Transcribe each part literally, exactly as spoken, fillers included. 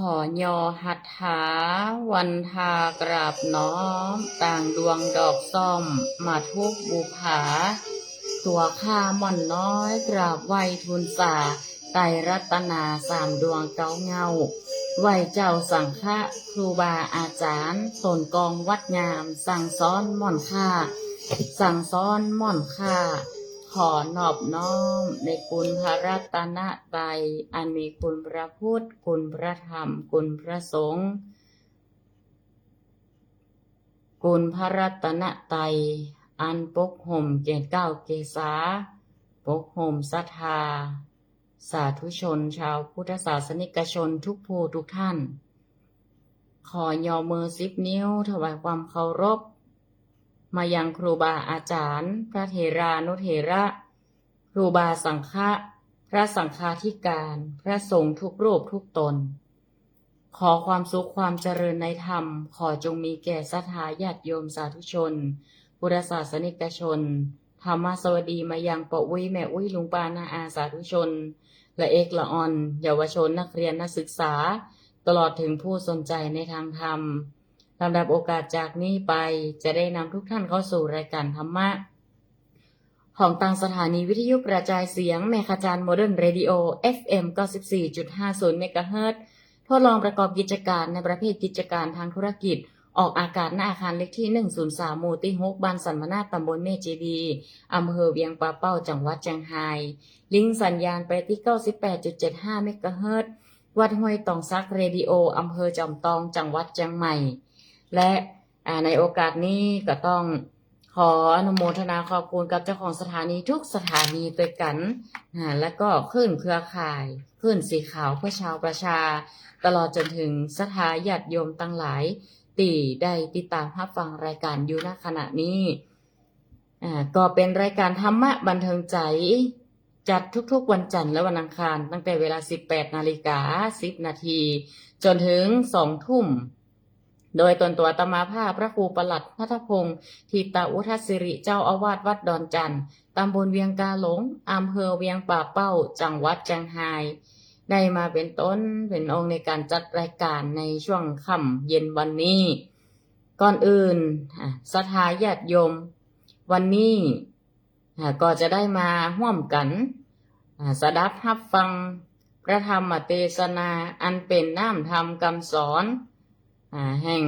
ขอยอหัตถาวันทากราบน้อม ต่างดวงดอกส้มมาทูปบูผา ตั๋วข้าม่อนน้อยกราบไหว้ทูลสา ไตรรัตนาสามดวงเก๊าเง้า ไหว้เจ้าสังฆะครูบาอาจ๋ารย์ ต๋นกองวัดงาม สั่งสอนม่อนข้า สั่งสอนม่อนข้า ขอนอบน้อมในคุณพระรัตนตรัย อันมีคุณพระพุทธ คุณพระธรรม คุณพระสงฆ์ คุณพระรัตนตรัย อันปกห่มเกศเกล้าเกศา ปกห่มศรัทธา สาธุชนชาวพุทธศาสนิกชนทุกผู้ทุกท่าน ขอยอมือสิบนิ้วถวายความเคารพ มายังครูบาอาจ๋ารย์ พระเถรานุเถระ ครูบาสังฆะ พระสังฆาธิการ พระสงฆ์ทุกรูปทุกต๋น ขอความสุขความเจริญในธรรม ขอจงมีแก่ศรัทธาญาติโยมสาธุชน พุทธศาสนิกชน ธรรมสวัสดีมายังป้ออุ๊ย แม่อุ๊ย ลุงป้าน้าอาสาธุชน ละเอกละอ่อน เยาวชน นักเรียน นักศึกษา ตลอดถึงผู้สนใจในทางธรรม ลำดับโอกาสจากนี้ไป จะได้นำทุกท่านเข้าสู่รายการธรรมะ ของตางสถานีวิทยุกระจายเสียงแม่ขจารย์ Modern Radio เอฟเอ็ม เก้าสิบสี่จุดห้าศูนย์ เมกะเฮิรตซ์ ทดลองประกอบกิจการในประเภทกิจการทางธุรกิจ ออกอากาศ ณ อาคารเลขที่ หนึ่งศูนย์สาม หมู่ตี้หก บ้านสันมะนาด ตำบลแม่เจดีย์ อำเภอเวียงป่าเป้า จังหวัดเจียงฮาย ลิงก์สัญญาณไปตี้ เก้าสิบแปดจุดเจ็ดห้า เมกะเฮิรตซ์ วัดห้วยตองสัก Radio อำเภอจอมตอง จังหวัดเจียงใหม่ และ อ่า ในโอกาสนี้ก็ต้องขออนุโมทนาขอบคุณกับเจ้าของสถานีทุกสถานีตวยกั๋น อ่า แล้วก็คลื่นเครือข่าย คลื่นสีขาวเพื่อชาวประชา ตลอดจ๋นถึงศรัทธาญาติโยมตังหลาย ตี้ได้ติดต๋ามฮับฟังรายการอยู่ ณ ขณะนี้ อ่า ก็เป๋นรายการธรรมะบันเทิงใจ๋ จัดทุกๆวันจันทร์และวันอังคาร ตั้งแต่เวลา สิบแปดนาฬิกาสิบนาที จ๋นถึง สองทุ่ม โดยต๋นตั๋วอาตมาภาพ พระครูประหลัดณัฐพงษ์ ธีตะวุฒสิริ เจ้าอาวาสวัดดอนจันทน์ ตำบลเวียงกาหลง อำเภอเวียงป่าเป้า จังหวัดเจียงฮาย ได้มาเป๋นต้นเป๋นองค์ในก๋านจัดรายก๋านในช่วงค่ำเย็นวันนี้ ก่อนอื่น อ่า ศรัทธาญาติโยม วันนี้ อ่า ก็จะได้มาฮ่วมกั๋น อ่า สดับฮับฟังพระธรรมเตสนา อันเป๋นน้ำธรรมกำสอน อ่า แห่ง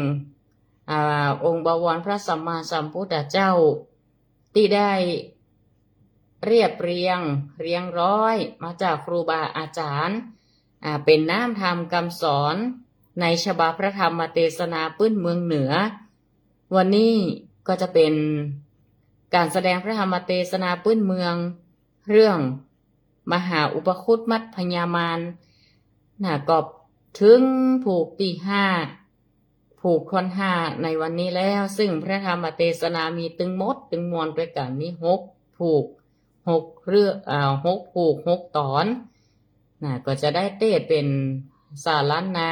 อ่า องค์บวรพระสัมมาสัมพุทธเจ้า ตี้ได้เรียบเรียง เรียงร้อยมาจากครูบาอาจ๋ารย์ อ่า เป๋นน้ำธรรมกำสอนในฉบับพระธรรมเตสนาปื้นเมืองเหนือ วันนี้ก็จะเป๋นก๋านแสดงพระธรรมเตสนาปื้นเมือง เรื่องมหาอุปคุตมัชฌิมายาน น่ะ ก็เถิงผูกตี้ห้า ผูกค่อนห้าในวันนี้แล้ว ซึ่งพระธรรมเตสนามีตึงหมดตึงมวลตวยกั๋นนี้หกผูก หกเรื่อง อ่า หกผูก หกต๋อน น่ะ ก็จะได้เตสน์เป๋นสารัญนา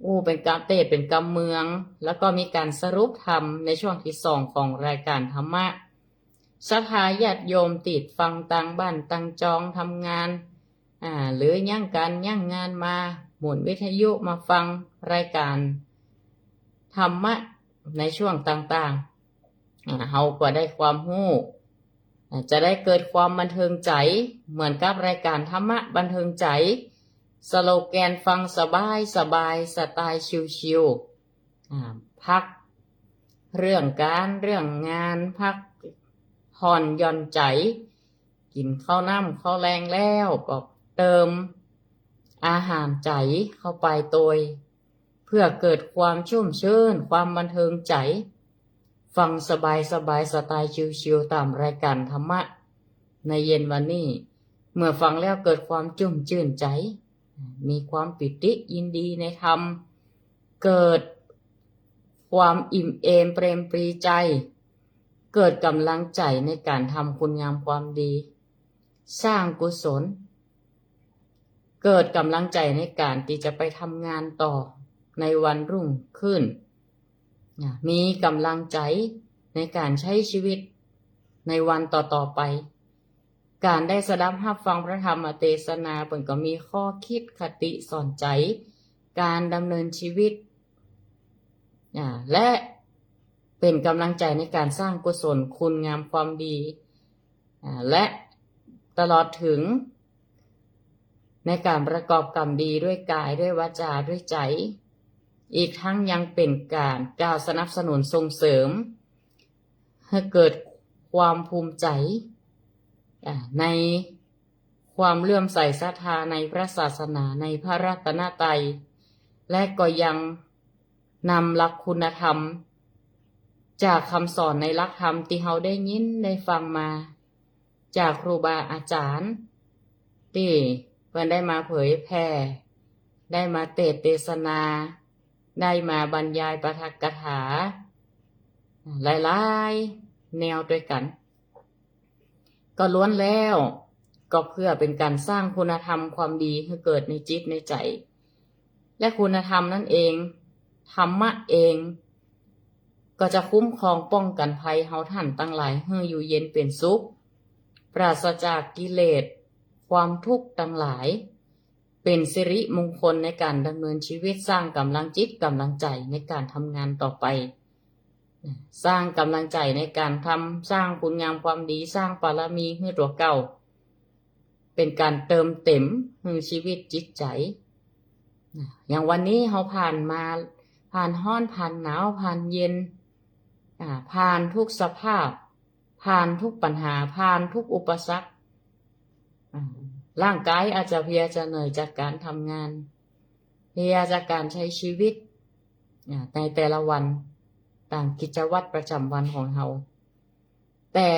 อู้เป๋นกำ เตสน์เป๋นกำเมือง แล้วก็มีก๋านสรุปธรรมในช่วงตี้สองของรายก๋านธรรมะ ศรัทธาญาติโยมตี้ฟังตางบ้านตางจองทำงาน อ่า หรือยั้งก๋านยั้งงานมาหมุนวิทยุมาฟังรายก๋านธรรมะในช่วงต่างๆ อ่า เฮาก็ได้ความฮู้ อ่า จะได้เกิดความบันเทิงใจ๋ เหมือนกับรายก๋านธรรมะบันเทิงใจ๋ สโลแกนฟังสบายสบาย สไตล์ชิลๆ อ่า พักเรื่องก๋านเรื่องงาน พักผ่อนหย่อนใจ๋ กิ๋นข้าวน้ำข้าวแลงแล้วก็เติมอาหารใจ๋เข้าไปตวย เพื่อเกิดความชุ่มชื่น ความบันเทิงใจ๋ ฟังสบายสบาย สไตล์ชิลๆ ต๋ามรายก๋านธรรมะในเย็นวันนี้ เมื่อฟังแล้วเกิดความชุ่มชื่นใจ๋ มีความปีติยินดีในธรรม เกิดความอิ่มเอมเปรมปรีย์ใจ๋ เกิดก๋ำลังใจ๋ในก๋านทำคุณงามความดี สร้างกุศล เกิดก๋ำลังใจ๋ในก๋านตี้จะไปทำงานต่อในวันรุ่งขึ้น นะ มีก๋ำลังใจ๋ในก๋านใจ๊ชีวิตในวันต่อๆ ไป ก๋านได้สดับฮับฟังพระธรรมเตสนา เปิ้นก็มีข้อคิดคติสอนใจ๋ ก๋านดำเนินชีวิต อ่า และเป๋นก๋ำลังใจ๋ในก๋านสร้างกุศลคุณงามความดี อ่า และตลอดเถิงในก๋านประกอบกรรมดีด้วยก๋าย ด้วยวาจา ด้วยใจ๋ อีกตังยังเป๋นก๋านกล่าวสนับสนุนส่งเสริม หื้อเกิดความภูมิใจ๋ อ่า ในความเลื่อมใสศรัทธาในพระศาสนา ในพระรัตนตรัย และก็ยังนำหลักคุณธรรม จากกำสอนในหลักธรรมตี้เฮาได้ยินได้ฟังมา จากครูบาอาจ๋ารย์ ตี้เปิ้นได้มาเผยแผ่ ได้มาเตสน์เตสนา ได้มาบรรยายปาฐกถา หลายๆ แนวตวยกั๋น ก็ล้วนแล้วก็เปื้อเป๋นก๋านสร้างคุณธรรมความดีหื้อเกิดในจิตในใจ๋ และคุณธรรมนั้นเอง ธรรมะเอง ก็จะคุ้มครองป้องกั๋นภัยเฮาต้านตังหลายหื้ออยู่เย็นเป๋นสุข ปราศจากกิเลส ความทุกข์ตังหลาย เป๋นสิริมงคลในก๋านดำเนินชีวิต สร้างก๋ำลังจิตก๋ำลังใจ๋ในก๋านทำงานต่อไป สร้างก๋ำลังใจ๋ในก๋านทำ สร้างคุณงามความดี สร้างบารมีหื้อตั๋วเก่า เป๋นก๋านเติมเต็มหื้อชีวิตจิตใจ๋ อย่างวันนี้เฮาผ่านมา ผ่านฮ้อน ผ่านหนาว ผ่านเย็น อ่า ผ่านทุกสภาพ ผ่านทุกปัญหา ผ่านทุกอุปสรรค อ่า ร่างก๋ายอาจจะเพลียจะเหนื่อยจากก๋านทำงาน เพลียจากก๋านใจ๊ชีวิต อ่า ในแต่ละวัน ต๋ามกิจวัตรประจ๋ำวันของเฮา แต่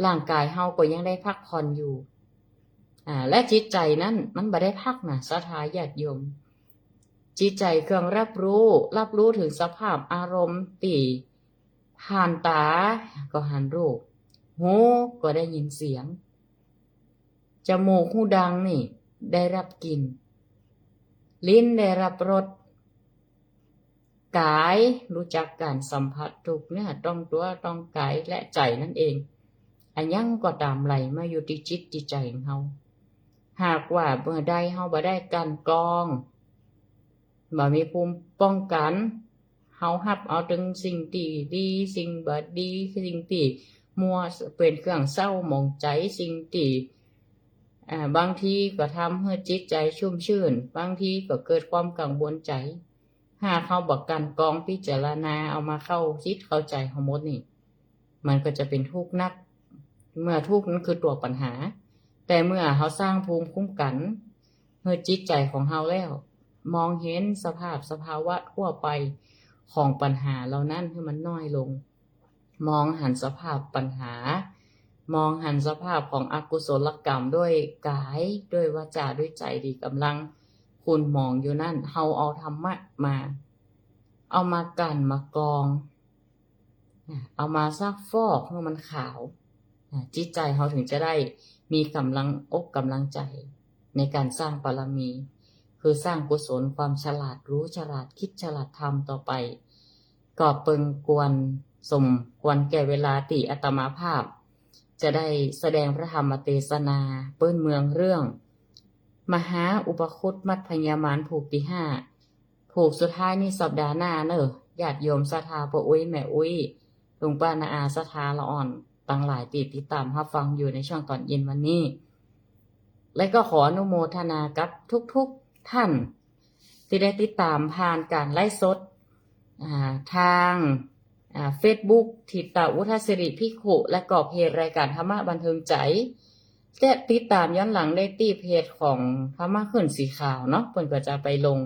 ร่างก๋ายเฮาก็ยังได้พักผ่อนอยู่ อ่า และจิตใจ๋นั้นมันบ่ได้พักนะ ศรัทธาญาติโยม จิตใจ๋เคืองรับรู้ รับรู้เถิงสภาพอารมณ์ตี้ผ่านต๋าก็หันรูป หูก็ได้ยินเสียง จมูกฮูดังนี่ได้รับกลิ่น ลิ้นได้รับรส ก๋ายฮู้จักก๋านสัมผัสถูกเนื้อต้องตั๋วต้องก๋ายและใจ๋นั้นเอง อะหยังก็ต๋ามไหลมาอยู่ตี้จิตตี้ใจ๋ของเฮา หากว่าเมื่อใดเฮาบ่ได้กลั่นกรอง บ่มีภูมิป้องกั๋น เฮาฮับเอาตึงสิ่งตี้ดี สิ่งบ่ดี สิ่งตี้มัว เป๋นเครื่องเศร้าหมองใจ๋ สิ่งตี้ อ่า บางทีก็ทำหื้อจิตใจ๋ชุ่มชื่น บางทีก็เกิดความกังวลใจ๋ หากเฮาบ่กลั่นกรองพิจารณาเอามาเข้าจิตเข้าใจ๋เฮาหมดนี่ มันก็จะเป๋นทุกข์นัก เมื่อทุกข์นั้นคือตั๋วปัญหา แต่เมื่อเฮาสร้างภูมิคุ้มกั๋นหื้อจิตใจ๋ของเฮาแล้ว มองหันสภาพสภาวะทั่วไปของปัญหาเหล่านั้นหื้อมันน้อยลง มองหันสภาพปัญหา มองหันสภาพของอกุศลกรรมด้วยก๋าย ด้วยวาจา ด้วยใจ๋ตี้ก่ำลังขุ่นหมองอยู่นั้น เฮาเอาธรรมะมา เอามากลั่นมากรอง อ่ะ เอามาซักฟอกหื้อมันขาว อ่ะ จิตใจ๋เฮาเถิงจะได้มีก่ำลังอกก่ำลังใจ๋ในก๋านสร้างบารมี คือสร้างกุศลความฉลาดรู้ฉลาดคิดฉลาดทำต่อไป ก็เปิงควรสมควรแก่เวลาตี้อาตมาภาพจะได้แสดงพระธรรมเตสนาปื้นเมืองเรื่อง มหาอุปคุตมัชฌิมมารผูกตี้ห้า ผูกสุดท้ายนี่สัปดาห์หน้าเน่อ ญาติโยมศรัทธาป้ออุ๊ยแม่อุ๊ย ลุงป้าน้าอาศรัทธาละอ่อนตังหลายตี้ติดต๋ามฮับฟังอยู่ในช่วงต๋อนเย็นวันนี้ และก็ขออนุโมทนากับทุกๆ ท่าน ตี้ได้ติดต๋ามผ่านก๋านไลฟ์สด อ่า ตาง อ่า เฟซบุ๊ก ถิตตะวุฒสิริภิกขุ และก็เพจรายก๋านธรรมะบันเทิงใจ๋ และติดต๋ามย้อนหลังได้ตี้เพจของธรรมะขึ้นสีขาวเนาะ เปิ้นก็จะไปลง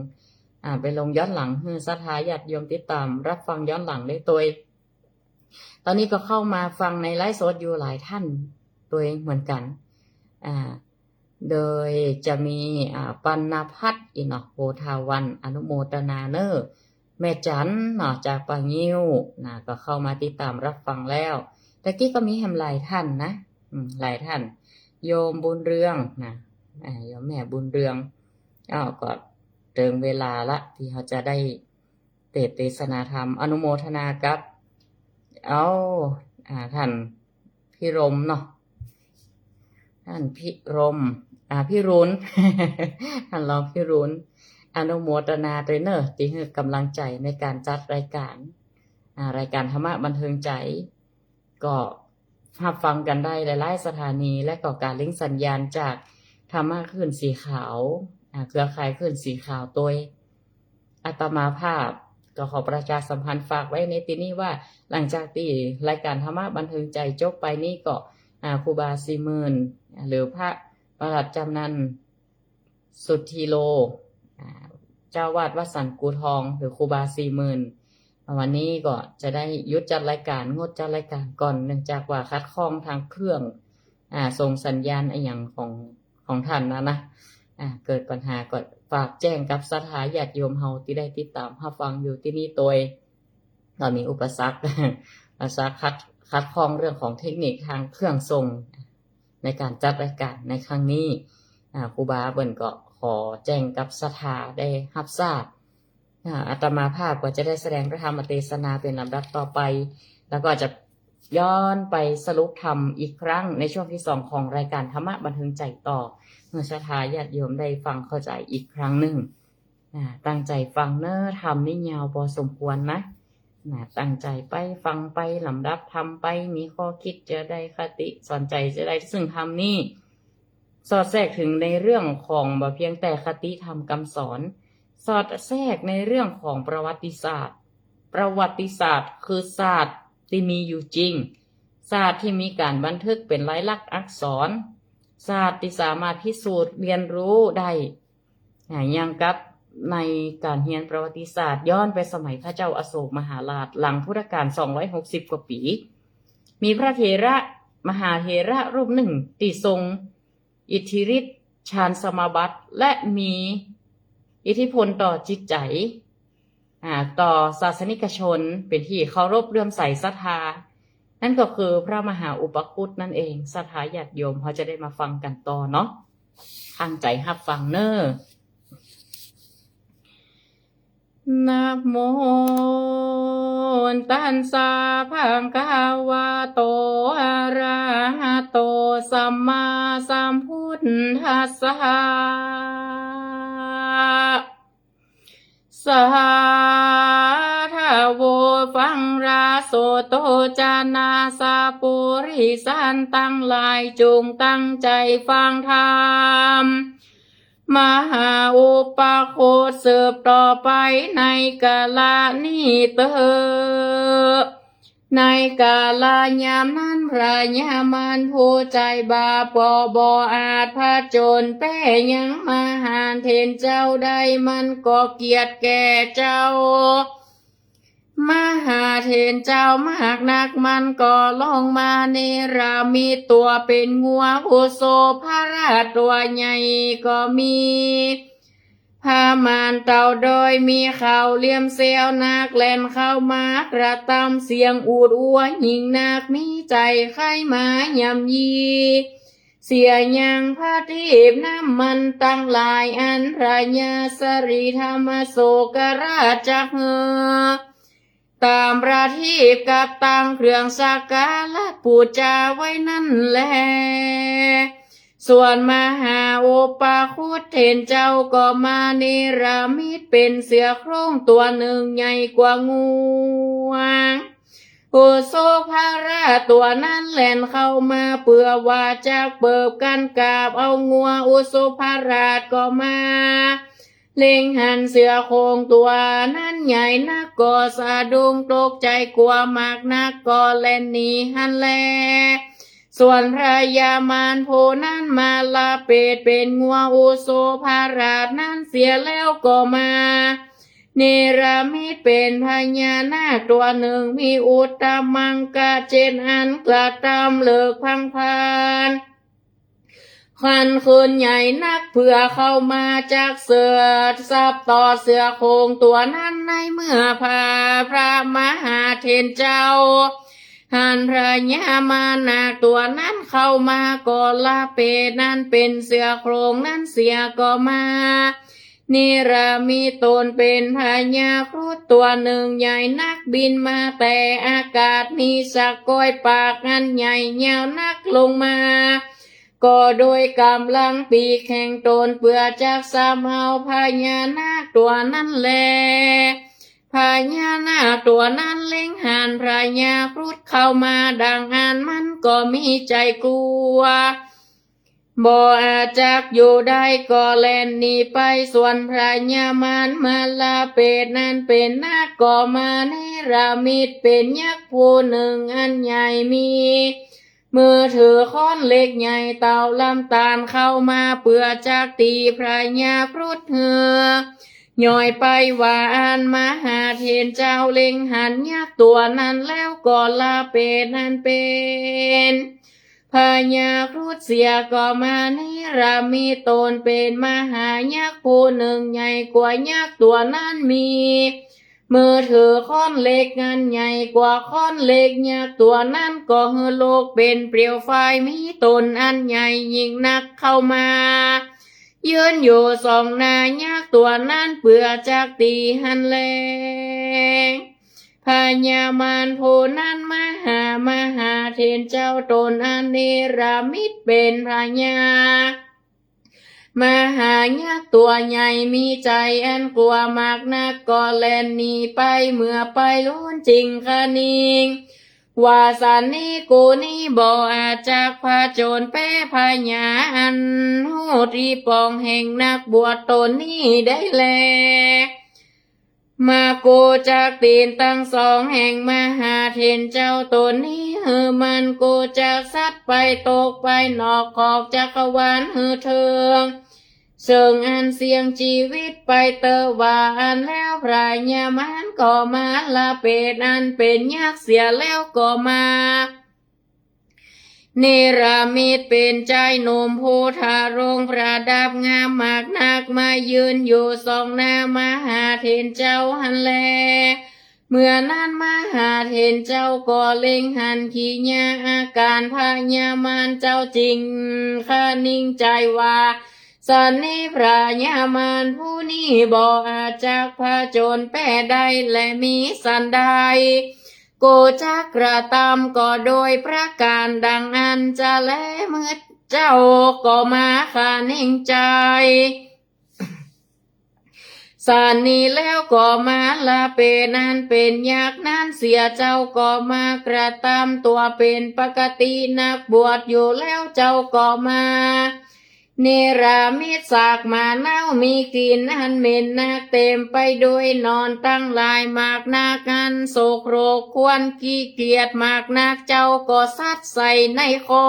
อ่า ไปลงย้อนหลังหื้อศรัทธาญาติโยมติดต๋ามฮับฟังย้อนหลังได้ตวย ต๋อนนี้ก็เข้ามาฟังในไลฟ์สดอยู่หลายท่านตวยเหมือนกั๋น อ่า โดยจะมี อ่า ปัณณพัฒน์ อี้เนาะ โพธาวัลย์ อนุโมทนาเน่อ แม่จันเนาะ จากป่างิ้วนะ ก็เข้ามาติดต๋ามฮับฟังแล้ว ตะกี้ก็มีแหมหลายท่านนะ อืม หลายท่าน โยมบุญเรืองนะ อ่า โยมแม่บุญเรือง อ้าว ก็เถิงเวลาละตี้เฮาจะได้ เตสน์เตสนาธรรม อนุโมทนากับ เอ้า อ่า ท่านพิรมเนาะ ท่านพิรม อ่า พิรุณ ท่านรองพิรุณ อนุโมตนาตวยเน่อ ตี้หื้อก๋ำลังใจ๋ในก๋านจัดรายก๋าน อ่า รายก๋านธรรมะบันเทิงใจ๋ ก็ฮับฟังกั๋นได้หลายๆ สถานี และก็ก๋านลิงก์สัญญาณจากธรรมะคลื่นสีขาว อ่า เครือข่ายคลื่นสีขาวตวย อาตมาภาพก็ขอประชาสัมพันธ์ฝากไว้ในตี้นี้ว่า หลังจากตี้รายก๋านธรรมะบันเทิงใจ๋จบไปนี้ก็ อ่า ครูบาสี่หมื่น หรือพระประหลัดจำนัน สุทธิโล อ่า เจ้าอาวาสวัดสันกูทอง หรือครูบาสี่หมื่น วันนี้ก็จะได้หยุดจัดรายก๋าน งดจัดรายก๋านก่อน เนื่องจากว่าขัดข้องตางเครื่อง อ่า ส่งสัญญาณอะหยังของ ของต้านนะนะ อ่า เกิดปัญหา ก็ฝากแจ้งกับศรัทธาญาติโยมเฮาตี้ได้ติดต๋ามฮับฟังอยู่ตี้นี่ตวย ก็มีอุปสรรค อุปสรรคขัด ขัดข้องเรื่องของเทคนิคตางเครื่องส่ง ในก๋านจัดรายก๋านในครั้งนี้ อ่า ครูบาเปิ้นก็ขอแจ้งกับศรัทธาได้ฮับทราบ อ่า อาตมาภาพก็จะได้แสดงพระธรรมเตสนาเป๋นลำดับต่อไป แล้วก็จะย้อนไปสรุปธรรมอีกครั้งในช่วงที่สองของรายก๋านธรรมะบันเทิงใจ๋ต่อ หื้อศรัทธาญาติโยมได้ฟังเข้าใจ๋อีกครั้งนึ่ง อ่า ตั้งใจ๋ฟังเน่อ ธรรมนี่ยาวปอสมควรนะ นะ ตั้งใจ๋ไปฟังไป ลำดับธรรมไป มีข้อคิดจะได้คติ สอนใจ๋จะได้ซึ่งธรรมนี่ สอดแทรกเถิงในเรื่องของบ่เพียงแต่คติธรรมกำสอน สอดแทรกในเรื่องของประวัติศาสตร์ ประวัติศาสตร์คือศาสตร์ตี้มีอยู่จริง ศาสตร์ตี้มีก๋านบันทึกเป๋นลายลักษณ์อักษร ศาสตร์ตี้สามารถพิสูจน์เรียนรู้ได้ อ่า อย่างกับในก๋านเฮียนประวัติศาสตร์ ย้อนไปสมัยพระเจ้าอโศกมหาราช หลังพุทธกาลสองร้อยหกสิบกว่าปี๋ มีพระเถระ มหาเถระรูปนึ่งตี้ทรงอิทธิฤทธิ์ฌานสมาบัติ และมีอิทธิพลต่อจิตใจ๋ อ่า ต่อศาสนิกชน เป๋นตี้เคารพเลื่อมใสศรัทธา นั่นก็คือพระมหาอุปคุตนั่นเอง ศรัทธาญาติโยมเฮาจะได้มาฟังกั๋นต่อเนาะ ตั้งใจ๋ฮับฟังเน่อ นะโม ตัสสะ ภะคะวะโต อะระหะโต สัมมาสัมพุทธัสสะ สาธะโว ฟังราโสโต จะนาสะปุริสันตังหลาย จงตั้งใจ๋ฟังธรรม มหาอุปคุตสืบต่อไปในกาละนี้เต๊อะ ในกาละยามนั้น พญามารผู้ใจ๋บาปก็บ่อาจผจญแป๊ยังมหาเถรเจ้าได้ มันก็เกียจแก่เจ้า มหาเถรเจ้ามากนัก มันก็ลองมาเนรมิตตั๋วเป๋นงัวอุโสภราชตั๋วใหญ่ก็มี พญามารเต่าดอยมีเขาเหลี่ยมเสี้ยวนัก แล่นเข้ามากระตำเสียงอูดอัวยิ่งนัก มีใจ๋ใค่มาย่ำยี เสียยังพระทิพย์น้ำมันตังหลาย อันพญาสรีธรรมโสกราชจักหื้อตามพระทิพย์กับตังเครื่องสักการะปู๋จาไว้นั้นแล ส่วนมหาอุปคุตเถรเจ้าก็มาเนรมิตเป๋นเสือโคร่งตั๋วนึ่งใหญ่กว่างวง อุโสภราชตั๋วนั้นแล่นเข้ามาเปื้อว่าจักเปิบกั้นกาบเอางัว อุโสภราชก็มาเล็งหันเสือโคร่งตั๋วนั้นใหญ่นัก ก็สะดุ้งตกใจ๋กั๋วมากนัก ก็แล่นหนีหั้นแล ส่วนพญามารผู้นั้นมาละเปดเป๋นงัวอุโสภราชนั้นเสียแล้วก็มา เนรมิตเป๋นพญานาคตั๋วนึ่ง มีอุตตมังคะเจ็ดอัน กระตำเหลือกพังพาน ควันขึ้นใหญ่นัก เปื้อเข้ามาจักเสิดสับตอดเสือโคร่งตั๋วนั้น ในเมื่อพระ พระมหาเถรเจ้า หันพญามารนาคตั๋วนั้นเข้ามา ก็ละเปดนั้นเป๋นเสือโคร่งนั้นเสียก็มา เนรมิตตนเป๋นพญาครุฑตั๋วนึ่งใหญ่นัก บินมาแต่อากาศ มีสะกอยปากอันใหญ่ยาวนักลงมา ก็โดยก๋ำลังปีกแห่งต๋นเปื้อจักสำเอาพญานาคตั๋วนั้นแล พญานาคตั๋วนั้นเล็งหันพญาครุฑเข้ามาดังอั้นมันก็มีใจ๋กั๋ว บ่อาจจักอยู่ได้ก็แล่นหนีไป ส่วนพญามารมลเปตนั้นเป๋นนักก็มาเนรมิตเป๋นยักษ์ผู้นึ่งอันใหญ่มี มือถือค้อนเหล็กใหญ่เต้าลำตาลเข้ามาเปื้อจักตี๋พญาครุฑหื้อ ย่อยไปว่าอั้น มหาเถรเจ้าเล็งหันยักษ์ตั๋วนั้นแล้วก็ละเปตนั้นเป๋นพญาครุฑเสีย ก็มาเนรมิตต๋นเป๋นมหายักษ์ผู้นึ่งใหญ่กว่ายักษ์ตั๋วนั้นมี มือถือค้อนเหล็กอันใหญ่กว่าค้อนเหล็ก ยักษ์ตั๋วนั้นก็หื้อลุกเป๋นเปลวไฟ มีต๋นอันใหญ่ยิ่งนักเข้ามา ยืนอยู่ส่องหน้ายักษ์ตั๋วนั้นเปื้อจักตี๋หั้นแล พญามารผู้นั้นมาหามหาเถรเจ้าต๋นอันเนรมิตเป๋นพญา มหายักษ์ตั๋วใหญ่มีใจ๋อันกั๋วมากนัก ก็แล่นหนีไป เมื่อไปฮู้จริงคะนิง ว่าสันนี้กูนี้บ่อาจจักผจญแป๊พญาอันฮู้ตี้ปองแห่งนักบวชต๋นนี้ได้แล มากูจักตี๋นตังสองแห่งมหาเถรเจ้าต๋นนี้ หื้อมันกูจักสัตว์ไปตกไปนอกขอบจักรวาลหื้อเถิง เซิ่งอันเสี่ยงจีวิตไปเต๊อะ ว่าอั้นแล้วพญามารก็มาละเปตอันเป๋นยักษ์เสียแล้วก็มา เนรมิตเป๋นจายหนุ่มผู้ทารงประดับงามมากนัก มายืนอยู่ส่องหน้ามหาเถรเจ้าหั้นแล เมื่อนั้นมหาเถรเจ้าก็เล็งหันกิริยาอาก๋านพญามารเจ้าจึงคะนิงใจ๋ว่า สันนี้พญามารผู้นี้บ่อาจจักผจญแป๊ได้ และมีสันใด กูจักกระตำก็โดยประก๋านดังอั้นจะแล เมื่อเจ้าก็มาคะนิงใจ๋ สันนี้แล้วก็มาละเปตอันเป๋นยักษ์นั้นเสีย เจ้าก็มากระตำตั๋วเป๋นปกตินักบวชอยู่แล้ว เจ้าก็มา เนรมิตซากหมาเน่ามีกลิ่นอันเหม็นนัก เต๋มไปโดยหนอนตังหลายมากนัก อันโสโครกครวญขี้เกียจมากนัก เจ้าก็สัตว์ใส่ในคอ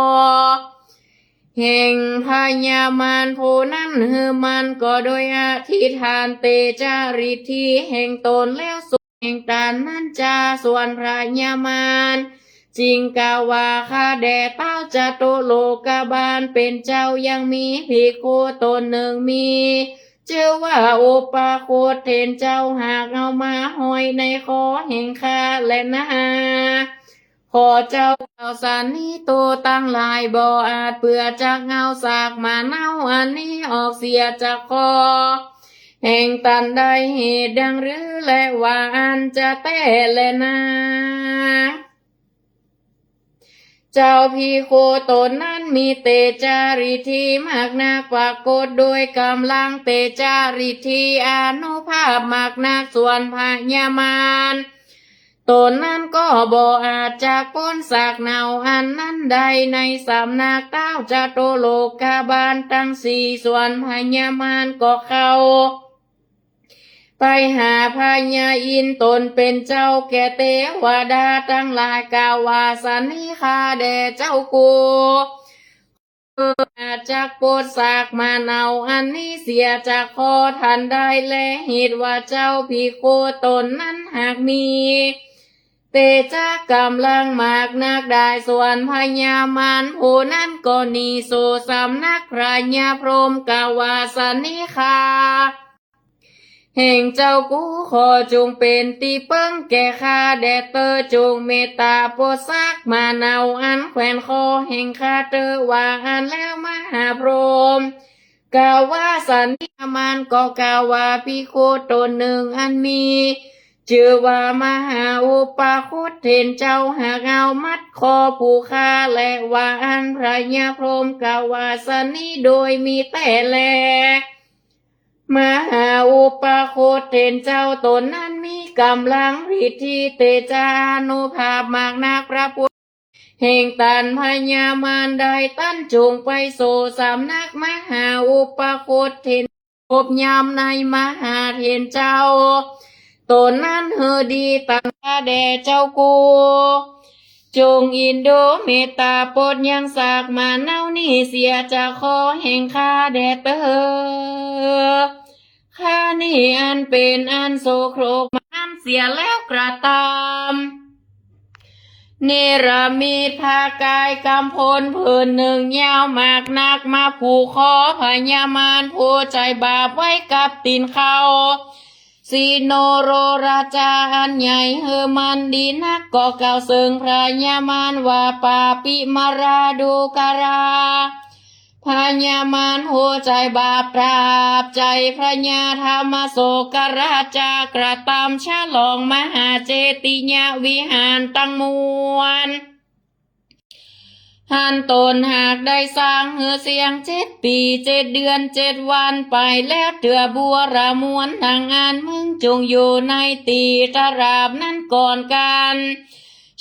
แห่งพญามารผู้นั้น หื้อมันก็โดยอธิษฐานเตจาริทธิแห่งต๋นแล้ว แห่งต๋นนั้นจา ส่วนพญามารจึงกล่าวว่า ข้าแด่เต๊าจตุโลกบาลเป๋นเจ้า ยังมีภิกขุต๋นนึ่งมีจื้อว่าอุปาคุตเถรเจ้า หากเอามาห้อยในคอแห่งข้าแลนา ขอเจ้า เจ้าสันนี้ ตั๋วตังหลายบ่อาจเปื้อจักเอาซากหมาเน่าอันนี้ออกเสียจากคอแห่งต๋นได้ เหตุดังรือแล ว่าอั้นจะแต๊แลนา เจ้าภิกขุต๋นนั้นมีเตจาริทธิมากนัก ปรากฏโดยก๋ำลังเตจาริทธิอานุภาพมากนัก ส่วนพญามาร ต๋นนั้นก็บ่อาจจักป๊นซากเน่าอันนั้นได้ในสำนักเต๊าจตุโลกบาลตังสี่ ส่วนพญามารก็เข้าไปหาพญาอินทร์ต๋นเป๋นเจ้าแก่เตวดาตังหลาย กล่าวว่า สันนี้ข้าแด่เจ้ากู อาจจักป๊นซากหมาเน่าอันนี้เสียจากคอต๋นได้แล เหตุว่าเจ้าภิกขุต๋นนั้นหากมีเตจาก๋ำลังมากนักได้ ส่วนพญามารผู้นั้นก็หนีสู่สำนักพญาพรหม กล่าวว่า สันนี้ข้า แห่งเจ้ากูขอจงเป๋นตี้เปิ้งแก่ข้าแด่เต๊อะ จงเมตต๋าป๊นซากหมาเน่าอันแขวนคอแห่งข้าเต๊อะ ว่าอั้นแล้วมหาพรหมกล่าวว่า สันนี้ มารก็กล่าวว่า ภิกขุต๋นนึ่งอันมี จื้อว่ามหาอุปคุตเถรเจ้า หากเอามัดคอผู้ฆ่าแล ว่าอั้น พญาพรหมกล่าวว่าสันนี้โดยมีแต๊แล มหาอุปคุตเถรเจ้าต๋นนั้นมีก๋ำลังฤทธิเตจาอานุภาพมากนัก พระพุทธ แห่งต้านพญามารได้ตัน จงไปสู่สำนักมหาอุปคุตเถร พบยามในมหาเถรเจ้าต๋นนั้นหื้อดี ตังข้าแด่เจ้ากู้ จงอินดูเมตต๋าโปรดยังซากหมาเน่านี้เสียจากคอแห่งข้าแด่เต๊อะ ข้านี้อันเป๋นอันโสโครกมานานเสียแล้วกระตำ เนรมิตผ้ากายก๋ำพลผืนนึ่งยาวมากนัก มาผูกคอพญามารผู้ใจ๋บาปไว้กับตี๋นเขา สิโนโรราจาอันใหญ่หื้อมันดีนัก ก็กล่าวเซิงพญามารว่า ปาปิมาราดูกรา พญามารผู้ใจ๋บาป ตราบใจ๋พญาธรรมโสกราชากระตำฉลองมหาเจติยวิหารตังมวล หั้นต๋นหากได้สร้างหื้อเสี้ยงเจ็ดปี๋ เจ็ดเดือน เจ็ดวันไปแล้วเตื้อ บัวระมวลดังอั้น มึงจงอยู่ในตี๋ตราบนั้นก่อนกั๋น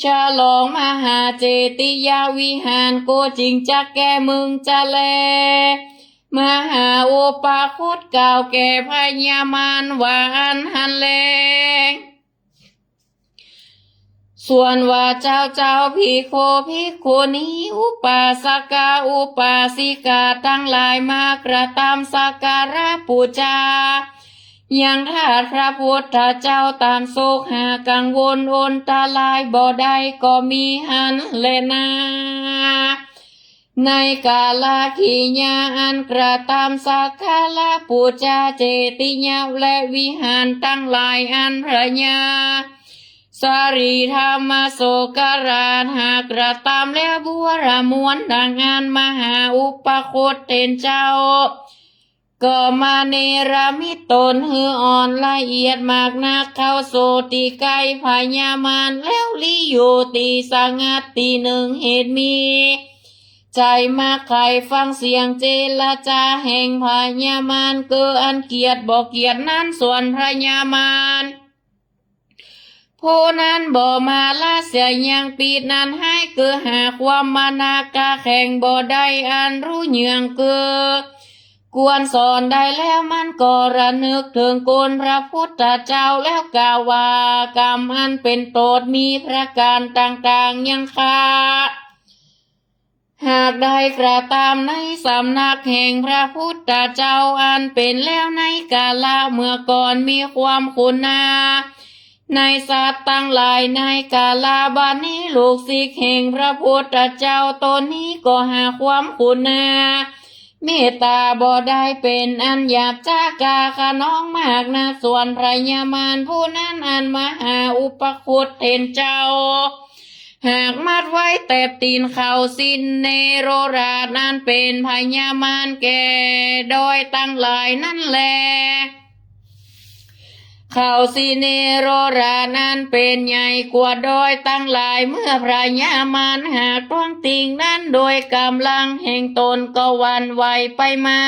ฉลองมหาเจติยวิหาร กูจึงจักแก้มึงจะแล มหาอุปคุตกล่าวแก่พญามารว่าอั้นหั้นแล ส่วนว่าเจ้าเจ้าภิกขุภิกขุณี อุปาสกะอุปาสิกาตังหลาย มากระตำสักการะปู๋จายังธาตุพระพุทธเจ้าต๋ามโศกหากังวลอนตรายบ่ได้ก็มีหั้นแลนา ในกาลกิริยาอันกระตำสักการะปู๋จาเจติยะและวิหารตังหลายอันพญาสรีธรรมโสกราชหากกระตำแล้วบัวระมวลดังอั้น มหาอุปคุตเถรเจ้า ก็มาเนรมิตต๋นหื้ออ่อนละเอียดมากนัก เข้าสู่ตี้ใก้พญามาร แล้วลี้อยู่ตี้สงัดตี้นึ่ง เหตุมีใจ๋มักใค่ฟังเสียงเจรจาแห่งพญามาร เก้ออันเกลียดบ่เกลียดนั้น ส่วนพญามาร ผู้นั้นบ่มาละเสียยังปีดนั้น หายเก้อหาความมานะกล้าแข็งบ่ได้อันฮู้เยื่องเก้อ ควรสอนได้แล้ว มันก็ระนึกเถิงคุณพระพุทธเจ้า แล้วกล่าวว่า กรรมอันเป๋นโต้ษมีประก๋านต่างๆ ยังข้า หากได้กระตำในสำนักแห่งพระพุทธเจ้าอันเป๋นแล้วในกาละเมื่อก่อน มีความขุนนาในสัตว์ตังหลายในกาละบัดนี้ ลูกศิษย์แห่งพระพุทธเจ้าต๋นนี้ก็หาความขุนนาเมตต๋าบ่ได้ เป๋นอันหยาบจ๊าก้าคะนองมากนัก ส่วนพญามารผู้นั้นอันมหาอุปคุตเถรเจ้า หากมัดไว้แตบตี๋นเขาสิเนโรราชนั้น เป๋นพญามารแก่ดอยตังหลายนั้นแล เขาสิเนโรราชนั้นเป๋นใหญ่กว่าดอยตังหลาย เมื่อพญามารหากท้วงติงนั้นโดยก๋ำลังแห่งต๋นก็หวั่นไหวไปมา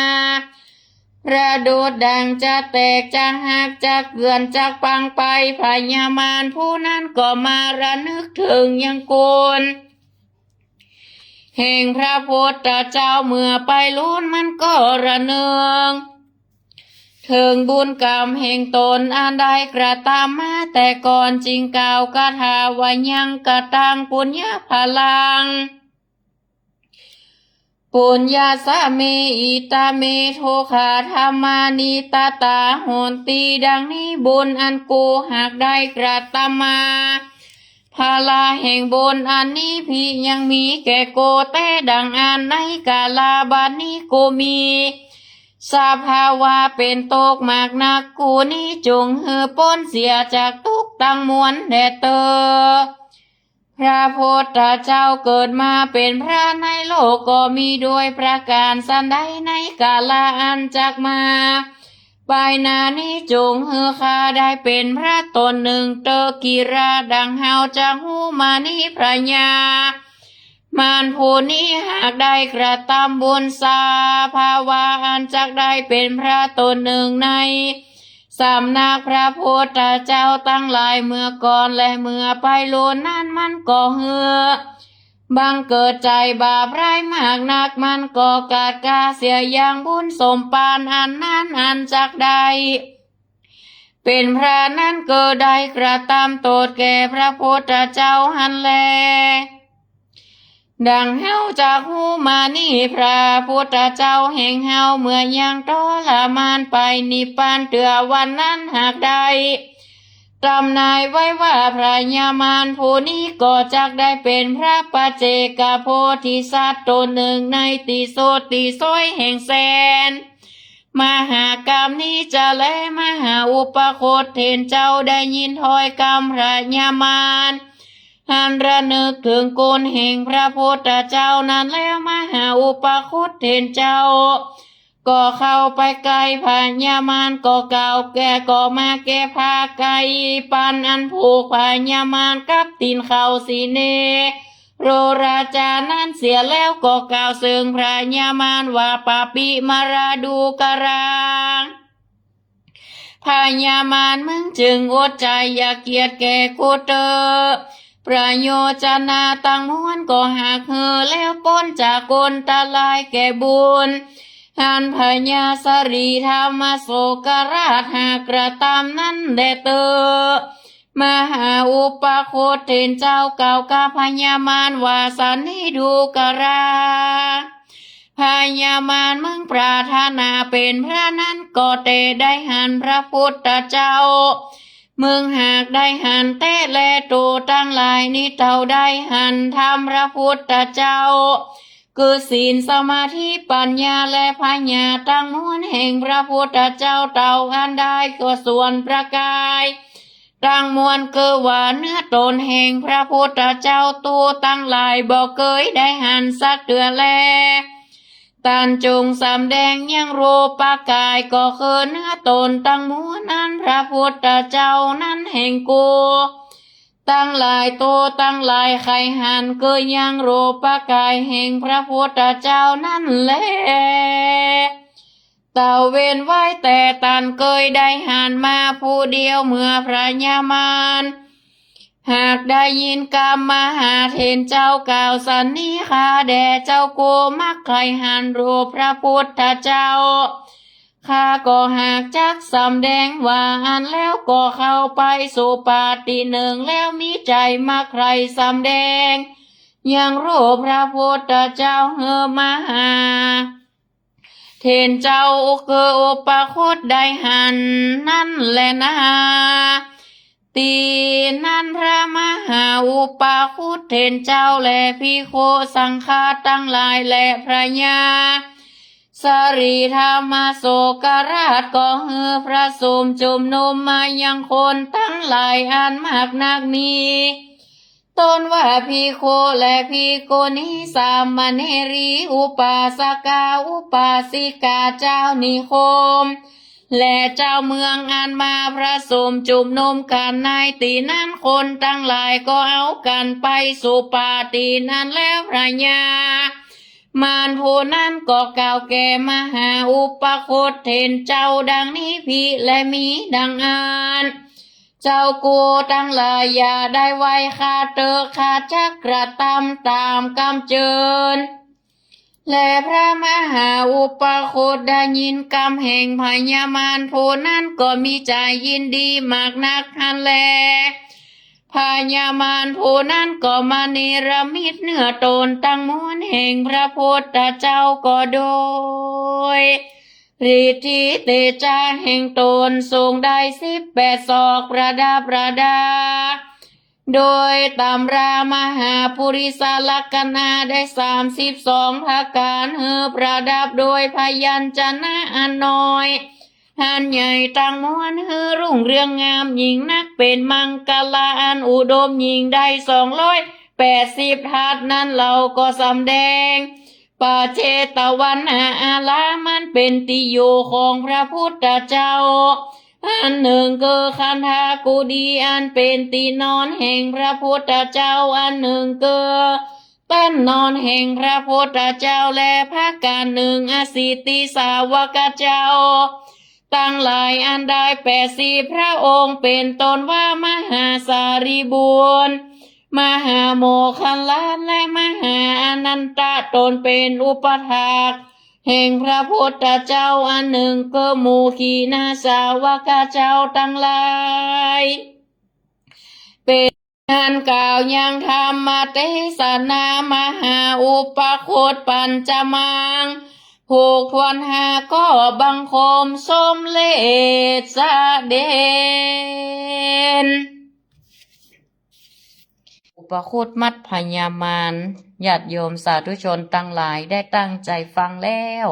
ประดุจดังจะแตกจะหักจะเกื่อนจะปังไป พญามารผู้นั้นก็มาระนึกเถิงยังคุณแห่งพระพุทธเจ้า เมื่อไปลูนมันก็ระนึกเถิงบุญกรรมแห่งต๋นอันได้กระตำมาแต่ก่อน จึงกล่าวคาถาว่า ยังกะตังปุญญะพลัง ปุญญาสะเม อิตาเม โทคาธัมมานิ ตะตาโหนติ ดังนี้บุญอันกูหากได้กระตำมา พละแห่งบุญอันนี้เพียงยังมีแก่กู แต่ดังอั้นในกาละบัดนี้กูมีสภาวะเป๋นตุ๊กข์มากนัก กูนี้จงหื้อป๊นเสียจากตุ๊กข์ตังมวลแด่เต๊อะ พระพุทธเจ้าเกิดมาเป๋นพระในโลกก็มีด้วยประก๋านสันใด ในกาละอันจักมา ไปหน้านี้จุ่งหื้อข้าได้เป๋นพระต๋นนึ่งเต๊อะ กิราดังเฮาจักฮู้มานี้ พญามารผู้นี้หากได้กระตำบุญสาภาวะอันจักได้เป๋นพระต๋นนึ่งในสำนักพระพุทธเจ้าตังหลายเมื่อก่อนและเมื่อไปลูนนั้น มันก็หื้อ บังเกิดใจ๋บาปร้ายมากนัก มันก็กาดก๋าเสียอย่างบุญสมปานอันนั้นอันจักได้เป๋นพระนั้น ก็ได้กระตำโต้ษแก่พระพุทธเจ้าหั้นแล ดังเฮาจักฮู้มานี้ พระพุทธเจ้าแห่งเฮาเมื่อยังทรมานไปนิพพานเตื้อวันนั้นหากได้ ต๋ำนายไว้ว่าพญามารผู้นี้ก็จักได้เป๋นพระปัจเจกโพธิสัตว์ต๋นนึ่งในตี้สุดตี้ซอยแห่งแสนมหากัปนี้จะแล มหาอุปคุตเถรเจ้าได้ยินถ้อยกำพญามารหั้น ระนึกเถิงคุณแห่งพระพุทธเจ้านั้นแล้ว มหาอุปคุตเถรเจ้า ก็เข้าไปใก้พญามาร ก็กล่าวแก่ ก็มาแก่ผ้าไกรปันอันผูกพญามารกับตี๋นเข้าสีเนโรราจานั้นเสียแล้ว ก็กล่าวเซิงพญามารว่า ปาปิมาราดูกรา พญามารมึงจึงอดใจ๋อย่าเกียจแก่กูเต๊อะ ประโยชนะตังมวลก็หากหื้อแล้วป๊นจากอันตรายแก่บุญ อันพญาสรีธรรมโสกราชหากกระตำนั้นแลเต๊อะ มหาอุปคุตเถรเจ้ากล่าวกับพญามารว่า สันนิดูกรา พญามารมึงปรารถนาเป๋นพระนั้นก็แต๊ได้หันพระพุทธเจ้า มึงหากได้หันแต๊แล โตตังหลายนี้เต้าได้หันธรรมพระพุทธเจ้า คือศีลสมาธิปัญญาและผญาตังมวลแห่งพระพุทธเจ้าเต้าอั้นได้ ก็ส่วนประกายตังมวลคือว่าเนื้อต๋นแห่งพระพุทธเจ้า โตตังหลายบ่เกยได้หันสักเตื้อแล ต้านจงสำแดงยังรูปกาย ก็คือเนื้อต๋นตังมวลอันพระพุทธเจ้านั้นแห่งกูตังหลาย โตตังหลายใค่หันคือยังรูปกายแห่งพระพุทธเจ้านั้นแล เต้าเว้นไว้แต่ต้านเกยได้หันมาผู้เดียว เมื่อพญามารหากได้ยินกำมหาเถรเจ้ากล่าวสันนี้ ข้าแด่เจ้ากูมักใค่หันรูปพระพุทธเจ้า ข้าก็หากจักสำแดงว่าอั้น แล้วก็เข้าไปสู่ปาตินึ่ง แล้วมีใจ๋มักใค่สำแดงยังรูปพระพุทธเจ้าหื้อมหาเถรเจ้าคืออุปคุตได้หันนั้นแลนา ตี้นั้นพระมหาอุปคุตเถรเจ้าและภิกขุสังฆะตังหลายและพญาสรีธรรมโสกราชก็หื้อประสุมจุมนุมมายังคนตังหลายอันมากนักมี ต้นว่าภิกขุและภิกขุณี สามเณรี อุปาสกา อุปาสิกา เจ้านิคม และเจ้าเมืองอันมาประสุมจุมนุมกั๋นในตี้นั้น คนตังหลายก็เอากั๋นไปสู่ปาตินั้น แล้วพญามารผู้นั้นก็กล่าวแก่มหาอุปคุตเถรเจ้าดังนี้ ภิและมีดังอั้น เจ้ากูตังหลายอย่าได้ไหว้ข้าเต๊อะ ข้าจักกระตำต๋ามกำเจิญ และพระมหาอุปคุตได้ยินกำแห่งพญามารผู้นั้นก็มีใจ๋ยินดีมากนักหั้นแล พญามารผู้นั้นก็มาเนรมิตเนื้อต๋นตังมวลแห่งพระพุทธเจ้าก็โดย ฤทธิเตจาแห่งต๋นสูงได้สิบแปดศอกประดับประดา โดยตำรามหาปุริสลักษณะได้สามสิบสองประก๋าน หื้อประดับโดยพยัญชนะอันน้อยอันใหญ่ตังมวล หื้อรุ่งเรืองงามยิ่งนัก เป๋นมังคละอันอุดมยิ่งได้สองร้อยแปดสิบทัศน์ นั้นเฮาก็สำแดง ป่าเชตวันอารามอันเป๋นตี้อยู่ของพระพุทธเจ้า อันนึ่งคือคันธกุฎีอันเป๋นตี้นอนแห่งพระพุทธเจ้า อันนึ่งคือ เต๊นท์นอนแห่งพระพุทธเจ้า และพระกัณฑ์นึ่งอสิติสาวกเจ้า ตังหลายอันได้แปดสิบพระองค์ เป๋นต้นว่ามหาสารีบุตร มหาโมคคัลลานะ และมหาอานันทะ ตนเป๋นอุปัฏฐากแห่งพระพุทธเจ้า อันนึ่งคือหมู่ขีณาสาวกเจ้าตังหลาย เป๋น อันกล่าวยังธรรมเตสนามหาอุปคุตปัญจมัง ผูกถ้วนห้าข้อบังคมสมเร็จเสด็จ อุปคุตมัดพญามาร ญาติโยมสาธุชนตังหลายได้ตั้งใจ๋ฟังแล้ว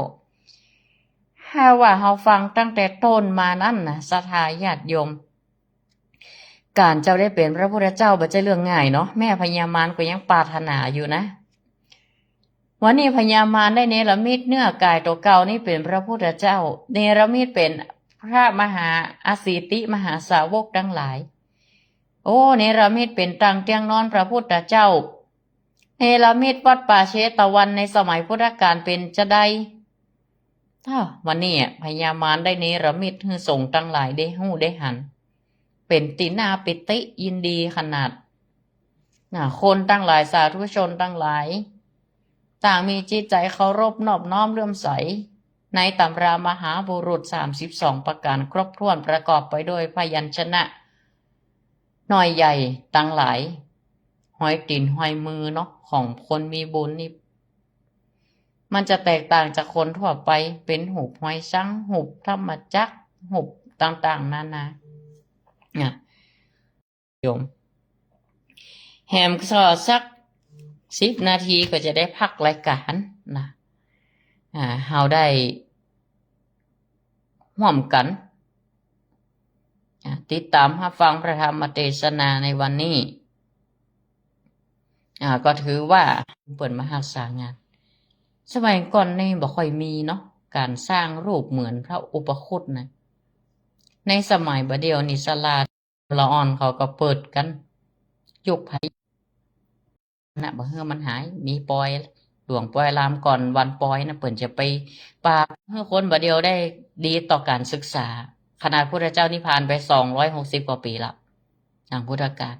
ถ้าว่าเฮาฟังตั้งแต่ต้นมานั้นนะ ศรัทธาญาติโยม ก๋านเจ้าได้เป๋นพระพุทธเจ้าบ่ใจ้เรื่องง่ายเนาะ แม่พญามารก็ยังปรารถนาอยู่นะ วันนี้พญามารได้เนรมิตเนื้อกายตั๋วเก่านี้เป๋นพระพุทธเจ้า เนรมิตเป๋นพระมหาอสิติมหาสาวกตังหลาย โอ้ เนรมิตเป๋นตังเตียงนอนพระพุทธเจ้า เนรมิตวัดป่าเชตวันในสมัยพุทธกาลเป๋นจาใด อ้าว วันนี้อะ พญามารได้เนรมิตหื้อสงฆ์ตังหลายได้ฮู้ได้หัน เป๋นตี้น่าปีติยินดีขนาด น่ะ คนตังหลาย สาธุชนตังหลาย ต่างมีจิตใจ๋เคารพนอบน้อมเลื่อมใส ในตำรามหาบุรุษสามสิบสองประก๋านครบถ้วน ประกอบไปด้วยพยัญชนะ น้อยใหญ่ตังหลาย ฮอยตี๋นฮอยมือเนาะ ของคนมีบุญนี่ มันจะแตกต่างจากคนทั่วไป เป๋นฮูปฮอยซัง ฮูปธรรมจักร ฮูปต่างๆ นานา น่ะ โยม แหมก็สักสิบนาทีก็จะได้พักรายก๋านนะ อ่า เฮาได้ฮ่วมกั๋น อ่า ติดต๋ามฮับฟังพระธรรมเตสนาในวันนี้ อ่า ก็ถือว่าเปิ้นมาฮักษางาน สมัยก่อนนี่บ่ค่อยมีเนาะ ก๋านสร้างรูปเหมือนพระอุปคุตนะ ในสมัยบ่าเดี่ยวนี่ศาลาละอ่อนเขาก็เปิดกั๋น ยุคไผนะ บ่หื้อมันหาย มีปอย หลวงปอยลามก่อนวันปอยนะ เปิ้นจะไปปราบหื้อคนบ่าเดี่ยวได้ดีต่อก๋านศึกษา ขนาดพุทธเจ้านิพพานไปสองร้อยหกสิบกว่าปี๋ละ หลังพุทธกาล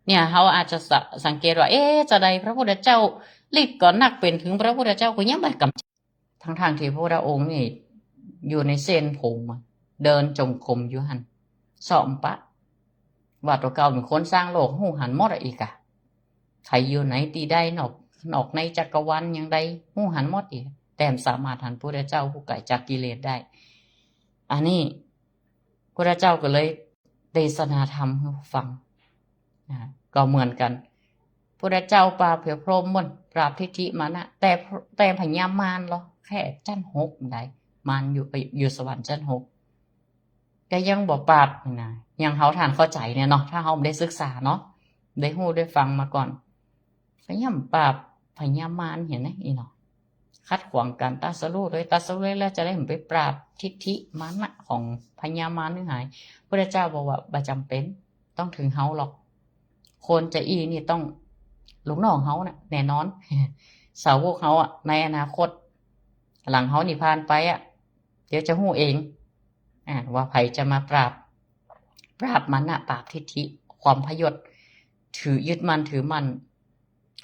เนี่ย เฮาอาจจะสะ- สังเกตว่า เอ๊ะ จาใดพระพุทธเจ้าฤทธิ์ก็นัก เป๋นเถิงพระพุทธเจ้าก็ยังบ่ก๋ำจัด ทั้งๆ ตี้พระพุทธองค์นี่อยู่ในเส้นผมอะ เดินจงกรมอยู่หั้น เซาะบ่ปะ ว่าตั๋วเก่าเป๋นคนสร้างโลก ฮู้หันหมดอะ อีกอะ ใผอยู่ไหนตี้ใด นอก นอกในจักรวาลอย่างใด ฮู้หันหมดอีก แต่บ่สามารถหันพระพุทธเจ้าผู้ไกลจากกิเลสได้ อันนี้ พุทธเจ้าก็เลยเตสนาธรรมหื้อฟัง นะ ก็เหมือนกั๋น พุทธเจ้าปราบเสือโคร่งมน ปราบทิฏฐิมานะ แต่ แต่พญามารลอ แค่จั๊นหกได้ มารอยู่ไป อยู่สวรรค์จั๊นหก ก็ยังบ่ปราบนะ อย่างเฮาท่านเข้าใจ๋เนี่ยเนาะ ถ้าเฮาบ่ได้ศึกษาเนาะ ได้ฮู้ได้ฟังมาก่อน ก็ยังปราบพญามารหั้นนะ อี้เนาะ ขัดขวางก๋านตรัสรู้ โดยตรัสรู้แล้วจะได้ไปปราบทิฏฐิมานะของพญามารหื้อหาย พุทธเจ้าบอกว่าบ่จ๋ำเป๋น ต้องเถิงเฮาหรอก คนจาอี้นี่ต้องลูกน้องเฮาน่ะ แน่นอน สาวกเฮาอะ ในอนาคต หลังเฮานิพพานไปอะ เดี๋ยวจะฮู้เอง อ่า ว่าใผจะมาปราบ ปราบมานะ ปราบทิฏฐิ ความพยศ ถือยึดมั่นถือมั่น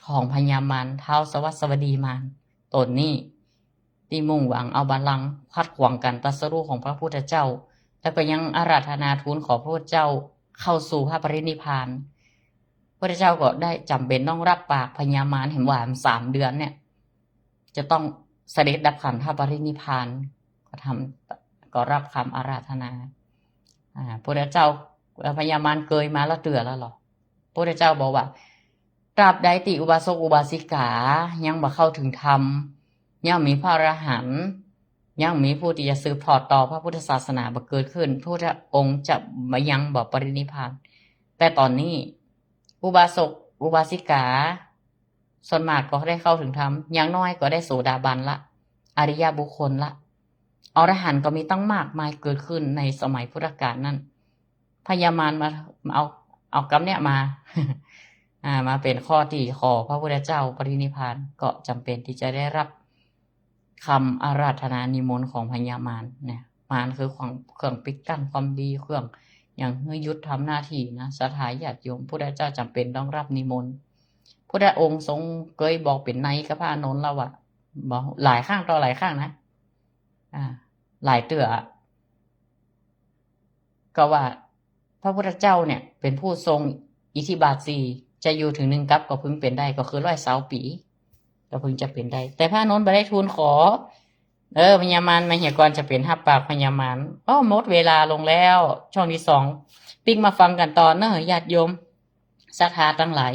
ของพญามาร ท้าวสวัสสวดีมาร ต๋นนี้ ตี้มุ่งหวังเอาบัลลังก์ ขัดขวางก๋านตรัสรู้ของพระพุทธเจ้า แล้วก็ยังอาราธนาทูลขอพระพุทธเจ้าเข้าสู่พระปรินิพพาน พระพุทธเจ้าก็ได้จ๋ำเป๋นต้องรับปากพญามาร หันว่าสามเดือนเนี่ย จะต้องเสด็จดับขันธปรินิพพาน ก็ทำ ก็รับกำอาราธนา อ่า พุทธเจ้า พญามารเกยมาละเตื้อแล้วลอ พุทธเจ้าบอกว่า ตราบใดตี้อุบาสกอุบาสิกายังบ่เข้าเถิงธรรม ยังมีพระอรหันต์ ยังมีผู้ตี้จะสืบทอดต่อพระพุทธศาสนาบ่เกิดขึ้น พุทธองค์จะบ่ ยังบ่ปรินิพพาน แต่ต๋อนนี้ อุบาสกอุบาสิกา ส่วนมากก็ได้เข้าถึงธรรม อย่างน้อยก็ได้โสดาบันละ อริยบุคคลละ อรหันต์ก็มีตั้งมากมายเกิดขึ้นในสมัยพุทธกาลนั่น พญามารมา มาเอา เอากำเนี่ยมา อ่า มาเป๋นข้อตี้ขอพระพุทธเจ้าปรินิพพาน ก็จ๋ำเป๋นตี้จะได้รับ กำอาราธนานิมนต์ของพญามารเนี่ย มารคือของ เครื่องปิดกั้นความดี เครื่องหยั่งหื้อหยุดทำหน้าตี้นะ ศรัทธาญาติโยม พุทธเจ้าจ๋ำเป๋นต้องรับนิมนต์ พุทธองค์ทรงเกยบอกเป๋นนัยกับพระอานนท์แล้วว่า บอกหลายครั้งต่อหลายครั้งนะ อ่า หลายเตื้อ ก็ว่าพระพุทธเจ้าเนี่ยเป๋นผู้ทรงอิทธิบาทสี่ จะอยู่เถิงนึ่งกัปก็เพิ่งเป๋นได้ ก็คือร้อยซาวปี๋ ก็เพิ่งจะเป๋นได้ แต่พระอานนท์บ่ได้ทูลขอ เออ พญามารมาเหียก่อน จะเป๋นฮับปากพญามาร อ้อ หมดเวลาลงแล้ว ช่วงตี้สอง ปิ๊กมาฟังกั๋นต่อเน่อ ญาติโยม ศรัทธาตังหลาย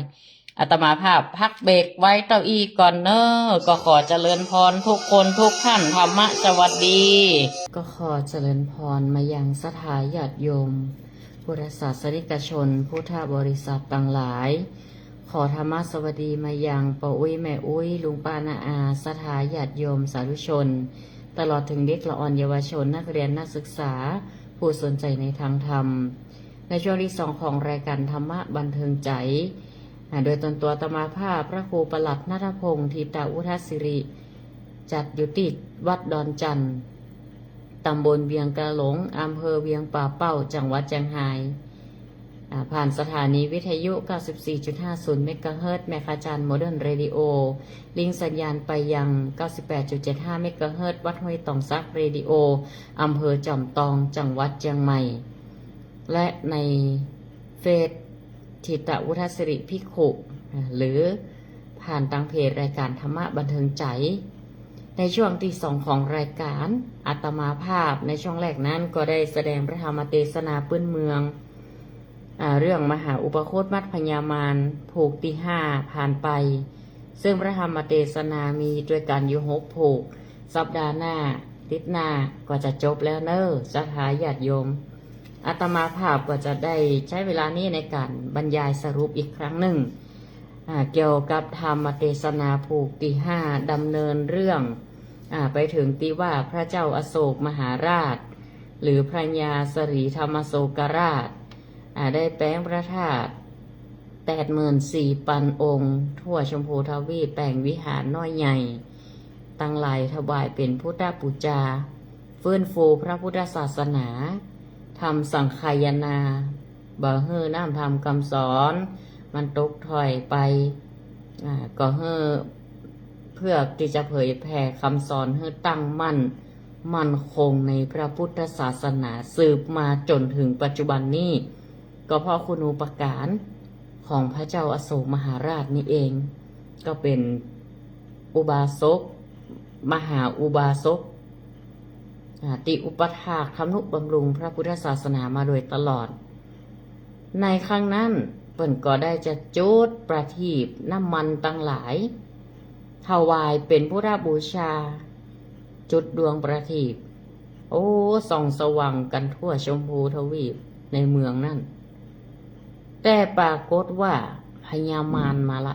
อาตมาภาพพักเบรกไว้เต้าอี้ก่อนเน่อ ก็ขอเจริญพรทุกคนทุกท่าน ธรรมะสวัสดี ก็ขอเจริญพรมายังศรัทธาญาติโยม พุทธศาสนิกชน พุทธบริษัทตังหลาย ขอธรรมะสวัสดีมายังป้ออุ๊ยแม่อุ๊ย ลุงป้าน้าอา ศรัทธาญาติโยมสาธุชน ตลอดเถิงเด็กละอ่อนเยาวชน นักเรียนนักศึกษา ผู้สนใจ๋ในทางธรรม ในช่วงตี้สองของรายการธรรมะบันเทิงใจ๋ อ่า โดยตนตั๋วอาตมาภาพพระครูประหลัดณัฐพงษ์ ถิตอุทสิริ จัดอยู่ตี้วัดดอนจั่น ตำบลเวียงกาหลง อำเภอเวียงป่าเป้า จังหวัดเจียงฮาย อ่า ผ่านสถานีวิทยุ เก้าสิบสี่จุดห้าศูนย์ เมกะเฮิรตซ์ แม่ขจารย์โมเดิร์นเรดิโอ ลิงก์สัญญาณไปยัง เก้าสิบแปดจุดเจ็ดห้า เมกะเฮิรตซ์ วัดห้วยตองสักเรดิโอ อำเภอจอมตอง จังหวัดเจียงใหม่ และในเฟซ ถิตอุทสิริภิกขุ หรือผ่านตางเพจรายการธรรมะบันเทิงใจ๋ ในช่วงตี้สองของรายการ อาตมาภาพในช่วงแรกนั้นก็ได้แสดงพระธรรมเตสนาปื้นเมือง อ่า เรื่องมหาอุปคุตมัดพญามารผูกตี้ห้าผ่านไป ซึ่งพระธรรมเตสนามีตวยกั๋นอยู่หกผูก สัปดาห์หน้า อาทิตย์หน้าก็จะจบแล้วเน่อ ศรัทธาญาติโยม อาตมาภาพก็จะได้ใจ๊เวลานี้ในก๋านบรรยายสรุปอีกครั้งนึ่ง อ่า เกี่ยวกับธรรมเตสนาผูกตี้ห้า ดำเนินเรื่อง อ่า ไปเถิงตี้ว่าพระเจ้าอโศกมหาราช หรือพระญาสรีธรรมโศกราช อ่า ได้แป๋งพระธาตุแปดหมื่นสี่ปันองค์ ทั่วชมพูทวีป แป๋งวิหารน้อยใหญ่ตังหลายถวายเป๋นพุทธปูจา ฟื้นฟูพระพุทธศาสนา ทำสังฆายนา บ่หื้อน้ำธรรมกำสอนมันตกถ้อยไป อ่า ก็หื้อ เพื่อตี้จะเผยแผ่กำสอนหื้อตั้งมั่น มั่นคงในพระพุทธศาสนาสืบมาจ๋นเถิงปัจจุบันนี้ ก็เพราะคุณูปการของพระเจ้าอโศกมหาราชนี้เอง ก็เป๋นอุบาสก มหาอุบาสก อ่า ตี้อุปถากทำนุบำรุงพระพุทธศาสนามาโดยตลอด ในครั้งนั้นเปิ้นก็ได้จะจุดประทีปน้ำมันตังหลาย ถวายเป๋นพุทธบูชา จุดดวงประทีป โอ้ ส่องสว่างกั๋นทั่วชมพูทวีปในเมืองนั้น แต่ปรากฏว่าพญามารมาละ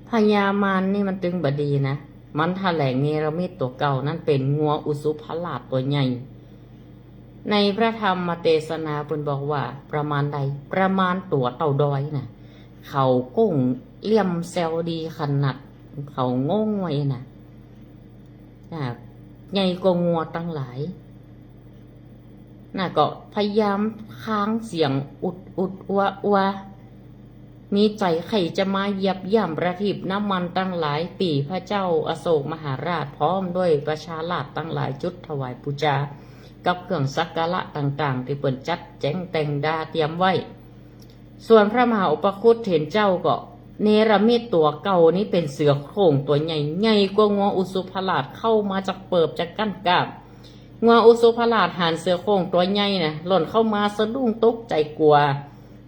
พญามารนี่มันตึงบ่ดีนะ มันแถลงเนรมิตตั๋วเก่านั้นเป๋นงัวอุสุภราชตั๋วใหญ่ ในพระธรรมเตสนาเปิ้นบอกว่าประมาณใด ประมาณตั๋วเต้าดอยน่ะ เขาก้งเลี่ยมแซวดีขนาด เขางงไว้น่ะ อ่า ใหญ่กว่างัวตังหลาย น่ะก็พยายามค้างเสียงอุดอุดอัวอัว มีใจ๋ใค่จะมาเหยียบย่ำประทีปน้ำมันตังหลายตี้พระเจ้าอโศกมหาราชพร้อมด้วยประชาราษฎร์ตังหลายจุดถวายปูจา กับเครื่องสักการะต่างๆ ตี้เปิ้นจัดแจ๋งแต่งดาเตรียมไว้ ส่วนพระมหาอุปคุตเถรเจ้าก็เนรมิตตั๋วเก่านี้เป๋นเสือโคร่งตั๋วใหญ่ ใหญ่กว่างัวอุสุภราช เข้ามาจะเปิบจะกั้นกล้าม งัวอุสุภราชหันเสือโคร่งตั๋วใหญ่น่ะ หล่นเข้ามาสะดุ้งตกใจ๋กั๋ว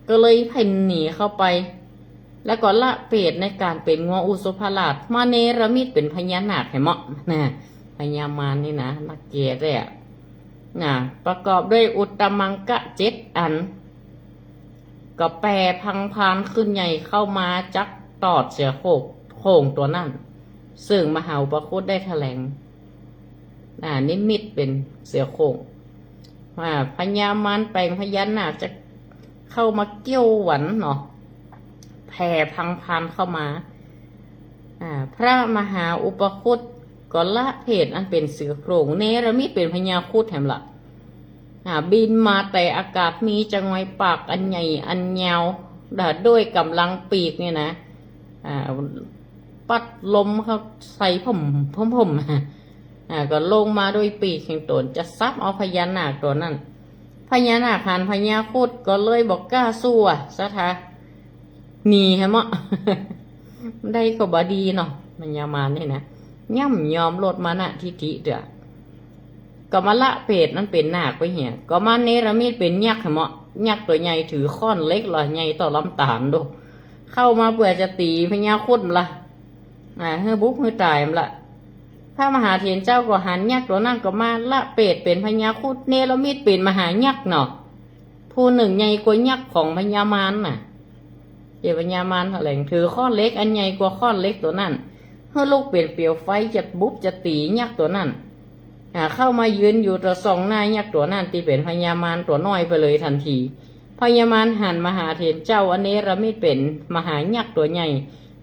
ก็เลยพ่นหนีเข้าไป แล้วก็ละเภทในก๋านเป๋นงัวอุสุภราช มาเนรมิตเป๋นพญานาคแหมเนาะ น่ะ พญามารนี่นะ น่าเกลียดเลยอะ น่ะ ประกอบด้วยอุตตมังคะเจ็ดอัน ก็แผ่พังพานขึ้นใหญ่เข้ามาจัก ตอดเสือโคร่ง โคร่งตั๋วนั้น ซึ่งมหาอุปคุตได้แถลง อ่า นิมิตเป๋นเสือโคร่ง อ่า พญามารแป๋งพญานาคจะเข้ามาเกี้ยวหวันเนาะ แผ่พังพานเข้ามา อ่า พระมหาอุปคุตก็ละเพศอันเป๋นเสือโคร่ง เนรมิตเป๋นพญาครุฑแหมละ อ่า บินมาแต่อากาศ มีจะงอยปากอันใหญ่อันยาว อ่า ด้วยก๋ำลังปีกเนี่ยนะ อ่า ปั๊ดลมเข้าใส่ผม ผม ผม อ่า ก็ลงมาด้วยปีกแห่งต๋น จะสับเอาพญานาคตั๋วนั้น พญานาคหันพญาครุฑก็เลยบ่กล้าสู้อะ ศรัทธา หนีแหมเนาะ ได้ก็บ่ดีเนาะ พญามารนี่นะ ย่อมยอมลดมานะทิฏฐิเตื้อ ก็มาละเพศนั้นเป๋นนาคไปเหีย ก็มาเนรมิตเป๋นยักษ์แหมเนาะ ยักษ์ตั๋วใหญ่ถือค้อนเหล็กลอใหญ่เต้าลำต๋าลโด เข้ามาเปื้อจะตี๋พญาครุฑละ อ่า หื้อบุบหื้อต๋ายละ พระมหาเถรเจ้าก็หันยักษ์ตั๋วนั้นก็มาละเพศเป๋นพญาครุฑ เนรมิตเป๋นมหายักษ์เนาะ ผู้นึ่งใหญ่กว่ายักษ์ของพญามารน่ะ เจ้าพญามารแถลงถือค้อนเหล็กอันใหญ่กว่าค้อนเหล็กตั๋วนั้น หื้อลุกเป๋นเปลวไฟจะบุบจะตี๋ยักษ์ตั๋วนั้น อ่า เข้ามายืนอยู่ต่อส่องหน้ายักษ์ตั๋วนั้น ตี้เป๋นพญามารตั๋วน้อยไปเลยตันที พญามารหันมหาเถรเจ้าอันเนรมิตเป๋นมหายักษ์ตั๋วใหญ่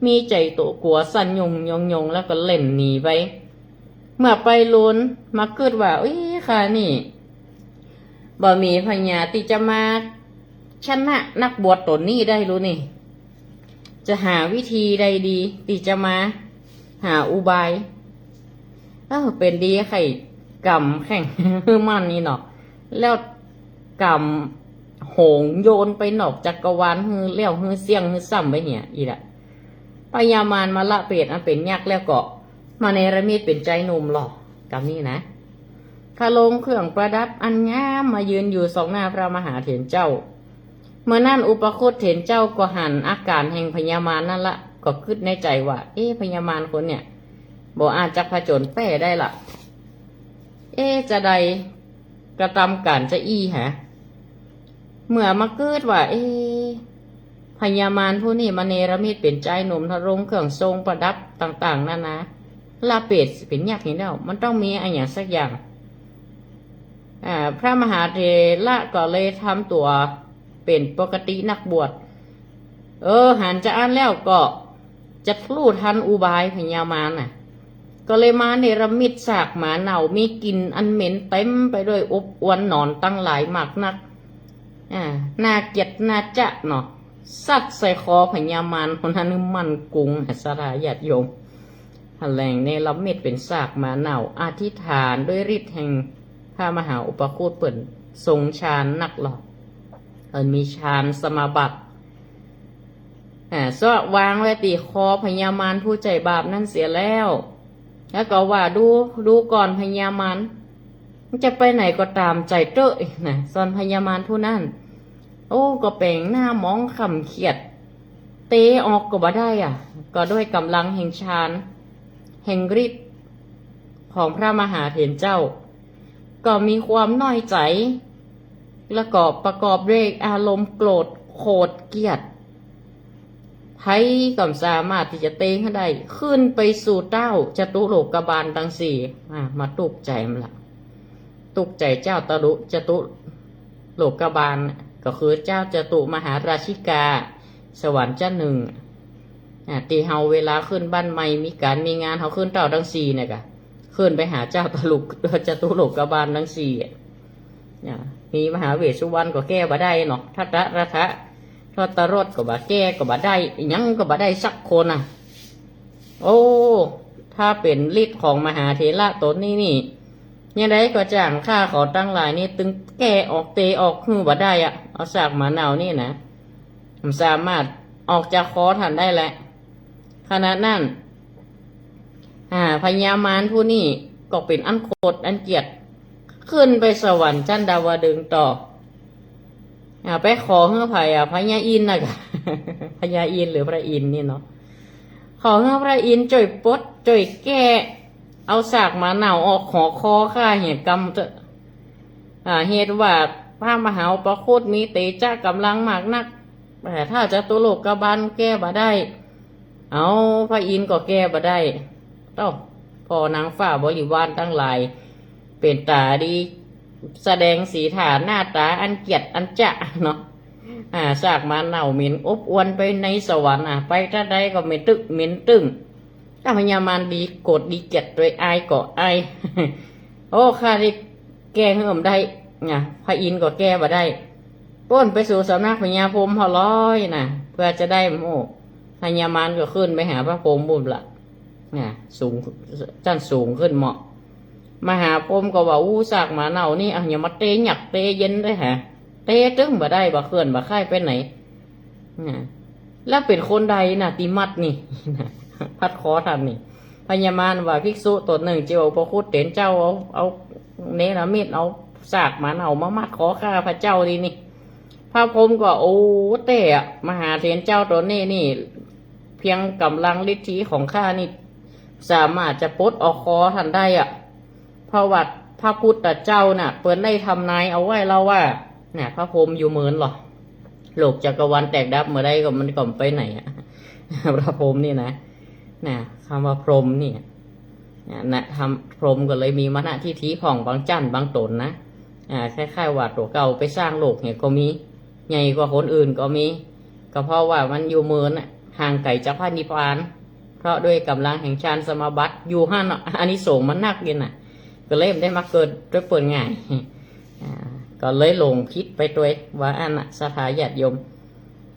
มีใจ๋ตั๋วกั๋วสั่นหยุ่งหยงหยง แล้วก็เล่นหนีไป เมื่อไปลุนมากึ๊ดว่า อุ๊ย ข้านี่ บ่มีปัญญาตี้จะมาชนะนักบวชต๋นนี้ได้ลูนี่ จะหาวิธีใดดีตี้จะมาหาอุบาย เออ เป๋นดีใค่ก๋ำแข้งหื้อมั่นนี่เนาะ แล้วก๋ำโหงโยนไปนอกจักรวาลหื้อแล้วหื้อเสี้ยงหื้อซ้ำไปเหีย อี้ละ พญามารมาละเพศอันเป๋นยักษ์แล้วก็มาเนรมิตเป๋นจายหนุ่มหล่อ กำนี้นะ คาลงเครื่องประดับอันงามมายืนอยู่ส่องหน้าพระมหาเถรเจ้า เมื่อนั้นอุปคุตเถรเจ้าก็หันอาก๋านแห่งพญามารนั่นละ ก็กึ๊ดในใจ๋ว่า เอ๊ะ พญามารคนเนี่ย บ่อาจจะผจญแป้ได้ละ เอ๊ะ จะใดกระตำก๋านจะอี้หา เมื่อมากึ๊ดว่า เอ๊ะ พญามารผู้นี้มาเนรมิตเป๋นจายหนุ่ม คาลงเครื่องทรงประดับต่างๆ นานา ละเพศเป๋นยักษ์นี่แล้ว มันต้องมีอะหยังสักอย่าง อ่า พระมหาเถระก็เลยทำตั๋วเป๋นปกตินักบวช เออ หันจาอั้นแล้วก็จะลู่ทันอุบายพญามารน่ะ ก็เลยมาเนรมิตซากหมาเน่า มีกลิ่นอันเหม็นเต็มไปด้วยอบอวนหนอนตังหลายมากนัก อ่า น่าเกียจน่าจะเนาะ ซัดใส่คอพญามารคนนั้นหื้อมั่นกุง ศรัทธาญาติโยม หันแหล่งเนรมิตเป๋นซากหมาเน่า อธิษฐานด้วยฤทธิ์แห่งพระมหาอุปคุตเปิ้น ทรงฌานนักหล่อ เปิ้นมีฌานสมาบัติ อ่า เซาะวางไว้ตี้คอพญามารผู้ใจ้บาปนั้นเสียแล้ว แล้วก็ว่า ดู ดูก่อนพญามาร มันจะไปไหนก็ต๋ามใจ๋เต๊อะนะ ส่วนพญามารผู้นั้น โอ้ ก็แป๋งหน้าหมองคร่ำเครียด เตะออกก็บ่ได้อะ ก็ด้วยก๋ำลังแห่งฌาน แห่งฤทธิ์ของพระมหาเถรเจ้า ก็มีความน้อยใจ๋ แล้วก็ประกอบด้วยอารมณ์โกรธ โขดเกลียด ใผก็บ่สามารถตี้จะเตะหื้อได้ ขึ้นไปสู่เต้าจตุโลกบาลตังสี่ อ่า มาตุ๊กใจ๋มันละ ตุ๊กใจ๋เจ้าตะลุ จตุโลกบาล ก็คือเจ้าจตุมหาราชิกา สวรรค์จั้นหนึ่ง อ่า ตี้เฮาเวลาขึ้นบ้านใหม่ มีก๋านมีงาน เฮาขึ้นเต้าตังสี่เนี่ยกะ ขึ้นไปหาเจ้าตะลุ จตุโลกบาลตังสี่ อ่า มีมหาเวสสุวรรณก็แก้บ่ได้เนาะ ทัตตะรัตถะ ทศรถก็บ่าแก้ก็บ่าได้ อิหยังก็บ่าได้สักคนน่ะ โอ้ ถ้าเป๋นฤทธิ์ของมหาเถระต๋นนี้นี่ ยังไงก็จ้าง ข้าเขาตังหลายนี่ตึงแก้ออกเตะออกหื้อบ่าได้อะ เอาซากหมาเน่านี่นะ มันสามารถออกจากคอต้านได้แหละ ขณะนั้น อ่า พญามารผู้นี้ก็เป๋นอันโขดอันเกลียด ขึ้นไปสวรรค์จั้นดาวดึงส์ต่อ อ่า ไปขอหื้อใผอะ พญาอินทร์น่ะกะ พญาอินทร์หรือพระอินทร์นี่เนาะ ขอหื้อพระอินทร์จ้วยปลดจ้วยแก้ เอาซากหมาเน่าออกหอคอข้าเหียกำเต๊อะ อ่า เหตุว่าพระมหาอุปคุตมีเตจะก๋ำลังมากนัก แต่ถ้าจตุโลกบาลแก้บ่ได้ เอา พระอินทร์ก็แก้บ่ได้ เต้า พ่อนางฟ้าบริวารตังหลาย เป๋นต๋าดี แสดงสีถ่าหน้าต๋าอันเกียจอันจ๊ะเนาะ อ่า ซากหมาเน่าเหม็นอบอวนไปในสวรรค์ อ่ะ ไปตางใดก็เหม็นตึ๊กเหม็นตึ้ง ถ้าพญามารดีโกรธดีเกียจตวย อายก็อาย โอ้ ข้าได้แก้หื้อบ่ได้นะ พระอินทร์ก็แก้บ่ได้ ป้นไปสู่สำนักพญาพรหมเฮาลอยนะ เปื้อจะได้ โอ้ พญามารก็ขึ้นไปหาพระพรหมบุญละ นะ สูง จั้นสูงขึ้นเหมาะ มหาพรหมก็ว่า อู้ ซากหมาเน่านี่ อ่ะ อย่ามาเตะหยักเตะเย็นได้หะ เตะตึงบ่ได้ บ่เคลื่อนบ่ไหวไปไหน นะ แล้วเป๋นคนใดนะ ตี้มัดนี่ มัดคอต้านนี่ พญามารว่า ภิกษุต๋นนึ่ง จื้อว่าอุปคุตเถรเจ้า เอา เอาเนรมิต เอาซากหมาเน่ามามัดคอข้าพเจ้าดีนี่ พระพรหมก็ โอ้ แต๊อะ มหาเถรเจ้าต๋นนี้นี่ เพียงก๋ำลังฤทธิของข้านี่ สามารถจะปลดเอาคอต้านได้อะ เพราะว่าพระพุทธเจ้าน่ะ เปิ้นได้ทำนายเอาไว้แล้วว่า เนี่ย พระพรหมอยู่เมินหรอ โลกจักรวาลแตกดับเมื่อใดก็มันก็ไปไหนอะ พระพรหมนี่นะ นะ กำว่าพรหมนี่ นะ นะ ทำ พรหมก็เลยมีมานะทิฏฐิพ่องบางจั้นบางต๋นนะ อ่า คล้ายๆ ว่าตั๋วเก่าไปสร้างโลกเนี่ยก็มี ใหญ่กว่าคนอื่นก็มี ก็เพราะว่ามันอยู่เมินน่ะ ห่างไก๋จากพระนิพพาน เพราะด้วยก๋ำลังแห่งฌานสมาบัติอยู่หั้นเนาะ อานิสงส์มันนักอยู่น่ะ ก็เลยบ่ได้มาเกิดตวยเปิ้นง่าย อ่า ก็เลยหลงผิดไปตวย ว่าอั้นน่ะ ศรัทธาญาติโยม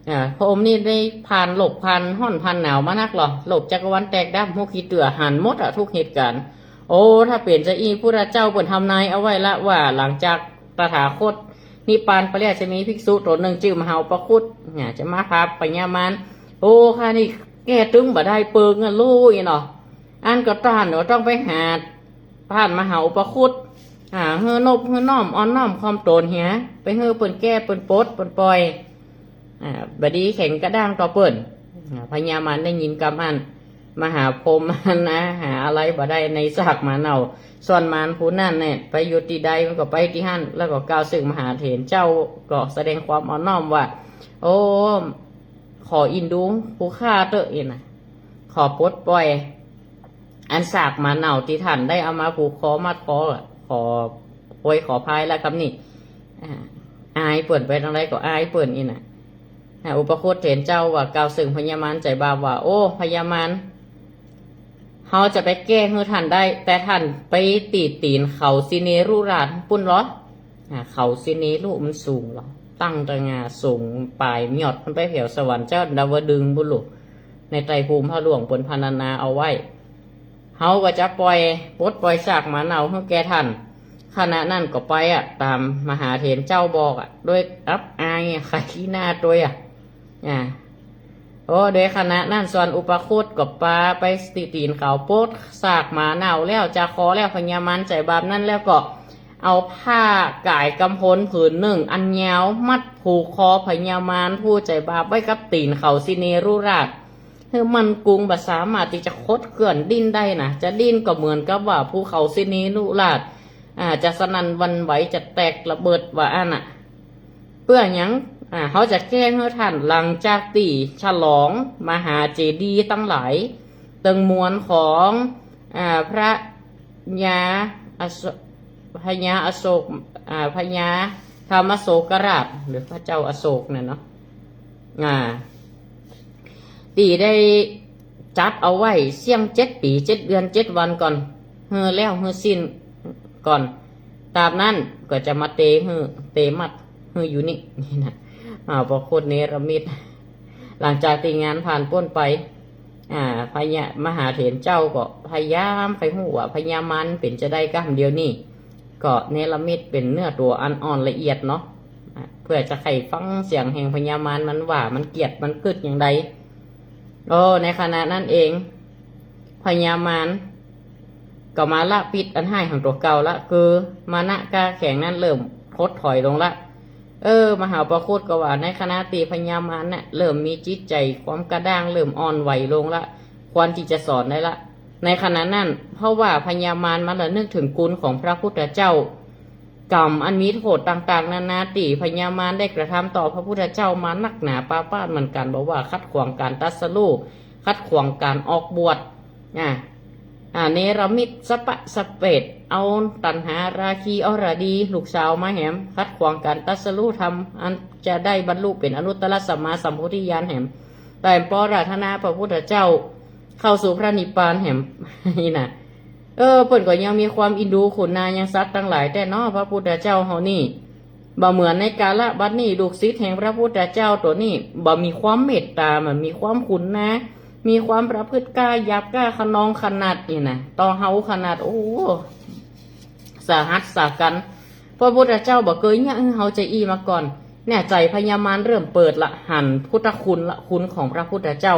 อ่า พระองค์นี่ได้ผ่านโลก ผ่านฮ้อน ผ่านหนาวมานักหรอ โลกจักรวาลแตกดับ ฮู้กี่เตื้อ หันหมดอะ ทุกเหตุก๋ารณ์ โอ้ ถ้าเป๋นจาอี้ พุทธเจ้าเปิ้นทำนายเอาไว้ละว่า หลังจากตถาคตนิพพานไปแล้ว จะมีภิกษุต๋นนึ่งจื้อมหาอุปคุต เนี่ย จะมาผาบพญามาร โอ้ ข้านี่แก้ตึงบ่ได้ เปิงอะ ฮู้อี้เนาะ อั้นก็ต้านก็ต้องไปหาต้านมหาอุปคุต อ่า หื้อนบหื้อน้อม อ่อนน้อมค่อมต๋นเหีย ไปหื้อเปิ้นแก้เปิ้นปลดเปิ้นป่อย อ่า บ่ดีแข็งกระด้างต่อเปิ้น อ่า พญามารได้ยินกำอั้น มหาพรหมนะ หาอะไรบ่ได้ในซากหมาเน่า ส่วนมารผู้นั้นเนี่ย ไปอยู่ตี้ใดมันก็ไปตี้หั้น แล้วก็กล่าวเซิ่งมหาเถรเจ้า ก็แสดงความอ่อนน้อมว่า โอ้ ขออินดูผู้ข้าเต๊อะ อี้นะ ขอปลดป่อย อันซากหมาเน่าตี้ต้านได้เอามาผูกคอมัดคออะ ขอโปยขอพายละกำนี้ อ่า อายเปิ้นไปตางใดก็อายเปิ้นอี้นะ อ่า อุปคุตเถรเจ้าว่ากล่าวเซิ่งพญามารใจ๋บาปว่า โอ้ พญามาร เฮาจะไปแก้หื้อต้านได้ แต่ต้านไปตี้ตี๋นเขาสิเนรุราชปุ้นหรอ อ่า เขาสิเนรุมันสูงหรอ ตั้งตะหง่าสูงป๋ายยอดมันไปแผวสวรรค์เจ้าดาวดึงส์ปุ้นลูก ในไตรภูมิพระล่วงเปิ้นพรรณนาเอาไว้ เฮาก็จะป่อย ปลดป่อยซากหมาเน่าหื้อแก่ต้าน ขณะนั้นก็ไปอะ ต๋ามมหาเถรเจ้าบอกอะ โดยอับอาย ใค่ขี้หน้าตวยอะ อ่า โอ้ โดยขณะนั้นส่วนอุปคุตก็ปาไปตี้ตี๋นเขา ปลดซากหมาเน่าแล้ว จาคอแล้ว พญามารใจ๋บาปนั้นแล้วก็ เอาผ้าก๋ายก๋ำพลผืนนึ่งอันยาว มัดผูกคอพญามารผู้ใจ๋บาปไว้กับตี๋นเขาสิเนรุราช หื้อมั่นกุง บ่สามารถตี้จะขดเคลื่อนดิ้นได้นะ จะดิ้นก็เหมือนกับว่าภูเขาสิเนรุราช อ่า จะสนั่นหวั่นไหว จะแตกระเบิดว่าอั้นน่ะ เปื้อหยัง อ่า เฮาจะแก้หื้อต้านหลังจากตี้ฉลองมหาเจดีย์ตังหลาย เติงมวลของ อ่า พระยาอโศ- พญาอโศก อ่า พญาธรรมโศกราช หรือพระเจ้าอโศกเนี่ยเนาะ อ่า ตี้ได้จัดเอาไว้เสี้ยงเจ็ดปี๋ เจ็ดเดือน เจ็ดวันก่อน หื้อแล้วหื้อสิ้นก่อน ต๋ามนั้นก็จะมาเตหื้อ เตมัดหื้ออยู่นี่ นี่นะ อ่า อุปคุตเนรมิต หลังจากตี้งานผ่านป๊นไป อ่า พญา มหาเถรเจ้าก็พยายามใค่ฮู้ว่าพญามารเป๋นจาใดก้ำเดียวนี้ ก็เนรมิตเป๋นเนื้อตั๋วอันอ่อนละเอียดเนาะ อ่า เปื้อจะใค่ฟังเสียงแห่งพญามารมันว่ามันเกลียดมันกึ๊ดอย่างใด โอ้ ในขณะนั้นเอง พญามารก็มาละปิดอันฮ้ายของตั๋วเก่าละ คือมานะกล้าแข็งนั้นเริ่มถดถอยลงละ เออ มหาอุปคุตก็ว่า ในขณะตี้พญามารเนี่ยเริ่มมีจิตใจ๋ความกระด้าง เริ่มอ่อนไหวลงละ ควรตี้จะสอนได้ละ ในขณะนั้น เพราะว่าพญามารมันระนึกเถิงคุณของพระพุทธเจ้า กรรมอันมีโทษต่างๆ นานาตี้พญามารได้กระทำต่อพระพุทธเจ้ามานักหนาปาปาดเหมือนกั๋น บ่ว่าขัดขวางก๋านตรัสรู้ ขัดขวางก๋านออกบวช อ่า อ่า เนรมิตสะปะสะเปด เอาตัณหาราคีอรดี ลูกสาวมาแหม ขัดขวางก๋านตรัสรู้ธรรม อันจะได้บรรลุเป๋นอนุตตรสัมมาสัมโพธิญาณแหม แต่ปรารถนาพระพุทธเจ้าเข้าสู่พระนิพพานแหม นี่นะ เออ เปิ้นก็ยังมีความอินดูขุนนายังสัตว์ตังหลายแต๊เนาะ พระพุทธเจ้าเฮานี่ บ่เหมือนในกาละบัดนี้ ลูกศิษย์แห่งพระพุทธเจ้าตั๋วนี้ บ่มีความเมตต๋า บ่มีความขุนนา มีความประพฤติกล้าหยาบกล้าคะนองขนาดนี่นะ ต่อเฮาขนาด โอ้ สาหัสสากัญ พระพุทธเจ้าบ่เกยเยียะหื้อเฮาจาอี้มาก่อน เนี่ย ใจ๋พญามารเริ่มเปิดละ หันพุทธคุณละ คุณของพระพุทธเจ้า